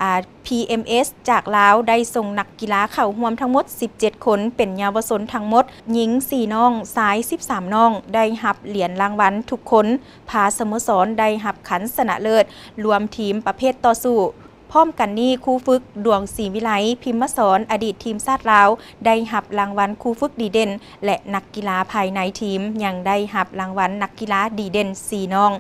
ອາ ພີເອັມເອສ ຈາກລາວໄດ້ສົ່ງນັກກິລາເຂົ້າຮ່ວມທັງໝົດສິບເຈັດຄົນ, ເປັນເຍົາວະຊົນທັງໝົດ, ຍິງສີ່ນ້ອງ, ຊາຍສິບສາມນ້ອງ, ໄດ້ຮັບຫຼຽນລາງວັນທຸກຄົນ, ພາສະໂມສອນໄດ້ຮັບຂັນຊະນະເລີດລວມທີມປະເພດຕໍ່ສູ້. ພ້ອມກັນນີ້, ຄູຝຶກ ດວງ ສີວິໄລ ພິມມະສອນ ອະດີດທີມຊາດລາວ ໄດ້ຮັບລາງວັນຄູຝຶກດີເດັ່ນ ແລະ ນັກກິລາພາຍໃນທີມຍັງໄດ້ຮັບລາງວັນນັກກິລາດີເດັ່ນສີ່ນ້ອງ.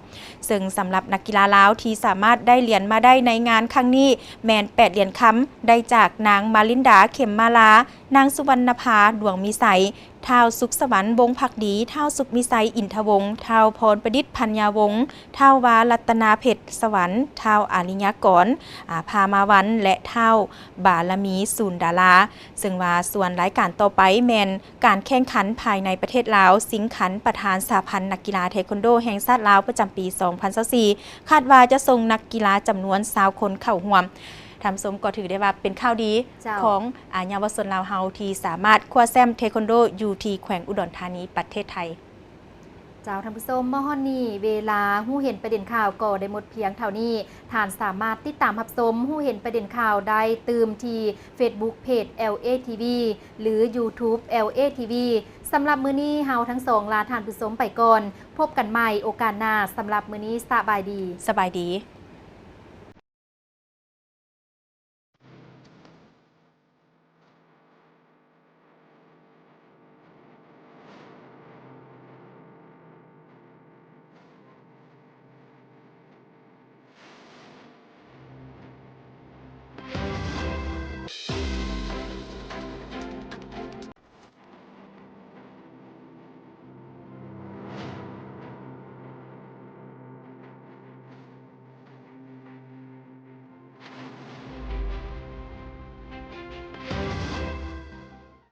ເຊິ່ງສຳລັບນັກກິລາລາວທີ່ສາມາດໄດ້ຫຼຽນມາໄດ້ໃນງານຄັ້ງນີ້ ແມ່ນແປດຫຼຽນຄຳ, ໄດ້ຈາກນາງ ມາລິນດາ ເຂັມມາລາ, ນາງ ສຸວັນນະພາ ດວງມີໄຊ, ທ້າວ ສຸກສະຫວັນ ວົງພັກດີ, ທ້າວ ສຸກມີໄຊ ອິນທະວົງ, ທ້າວ ພອນປະດິດ ພັນຍາວົງ, ທ້າວ ວາ ລັດຕະນາເພັດສະຫວັນ, ທ້າວ ອາລິຍາກອນ ອາ ພາມາວັນ ແລະ ທ້າວ ບາລະມີ ສູນດາລາ. ເຊິ່ງວ່າສ່ວນລາຍການຕໍ່ໄປແມ່ນການແຂ່ງຂັນພາຍໃນປະເທດລາວ, ຊິງຂັນປະທານສະຫະພັນນັກກິລາເທຄວັນໂດແຫ່ງຊາດລາວ ປະຈຳປີສອງພັນຊາວສີ່ ຄາດວ່າຈະສົ່ງນັກກິລາຈຳນວນຊາວຄົນເຂົ້າຮ່ວມ. ທ່ານຜູ້ຊົມ, ກໍຖືໄດ້ວ່າເປັນຂ່າວດີ ເຈົ້າ ຂອງ ອາ ເຍົາວະຊົນລາວເຮົາທີ່ສາມາດຄວ້າແຊ້ມເທຄວັນໂດຢູ່ທີ່ແຂວງອຸດອນທານີ ປະເທດໄທ. ເຈົ້າ ທ່ານຜູ້ຊົມ, ມາຮອດນີ້ເວລາຮູ້ເຫັນປະເດັນຂ່າວກໍໄດ້ໝົດພຽງເທົ່ານີ້. ທ່ານສາມາດຕິດຕາມຮັບຊົມຮູ້ເຫັນປະເດັນຂ່າວໄດ້ຕື່ມທີ່ເຟສບຸກເພຈ ແອລເອ ທີ ວີ ຫຼື ຢູທູບ ແອລເອ ທີ ວີ. ສຳລັບມື້ນີ້ເຮົາທັງສອງລາທ່ານຜູ້ຊົມໄປກ່ອນ. ພົບກັນໃໝ່ໂອກາດໜ້າ. ສຳລັບມື້ນີ້ສະບາຍດີ. ສະບາຍດີ.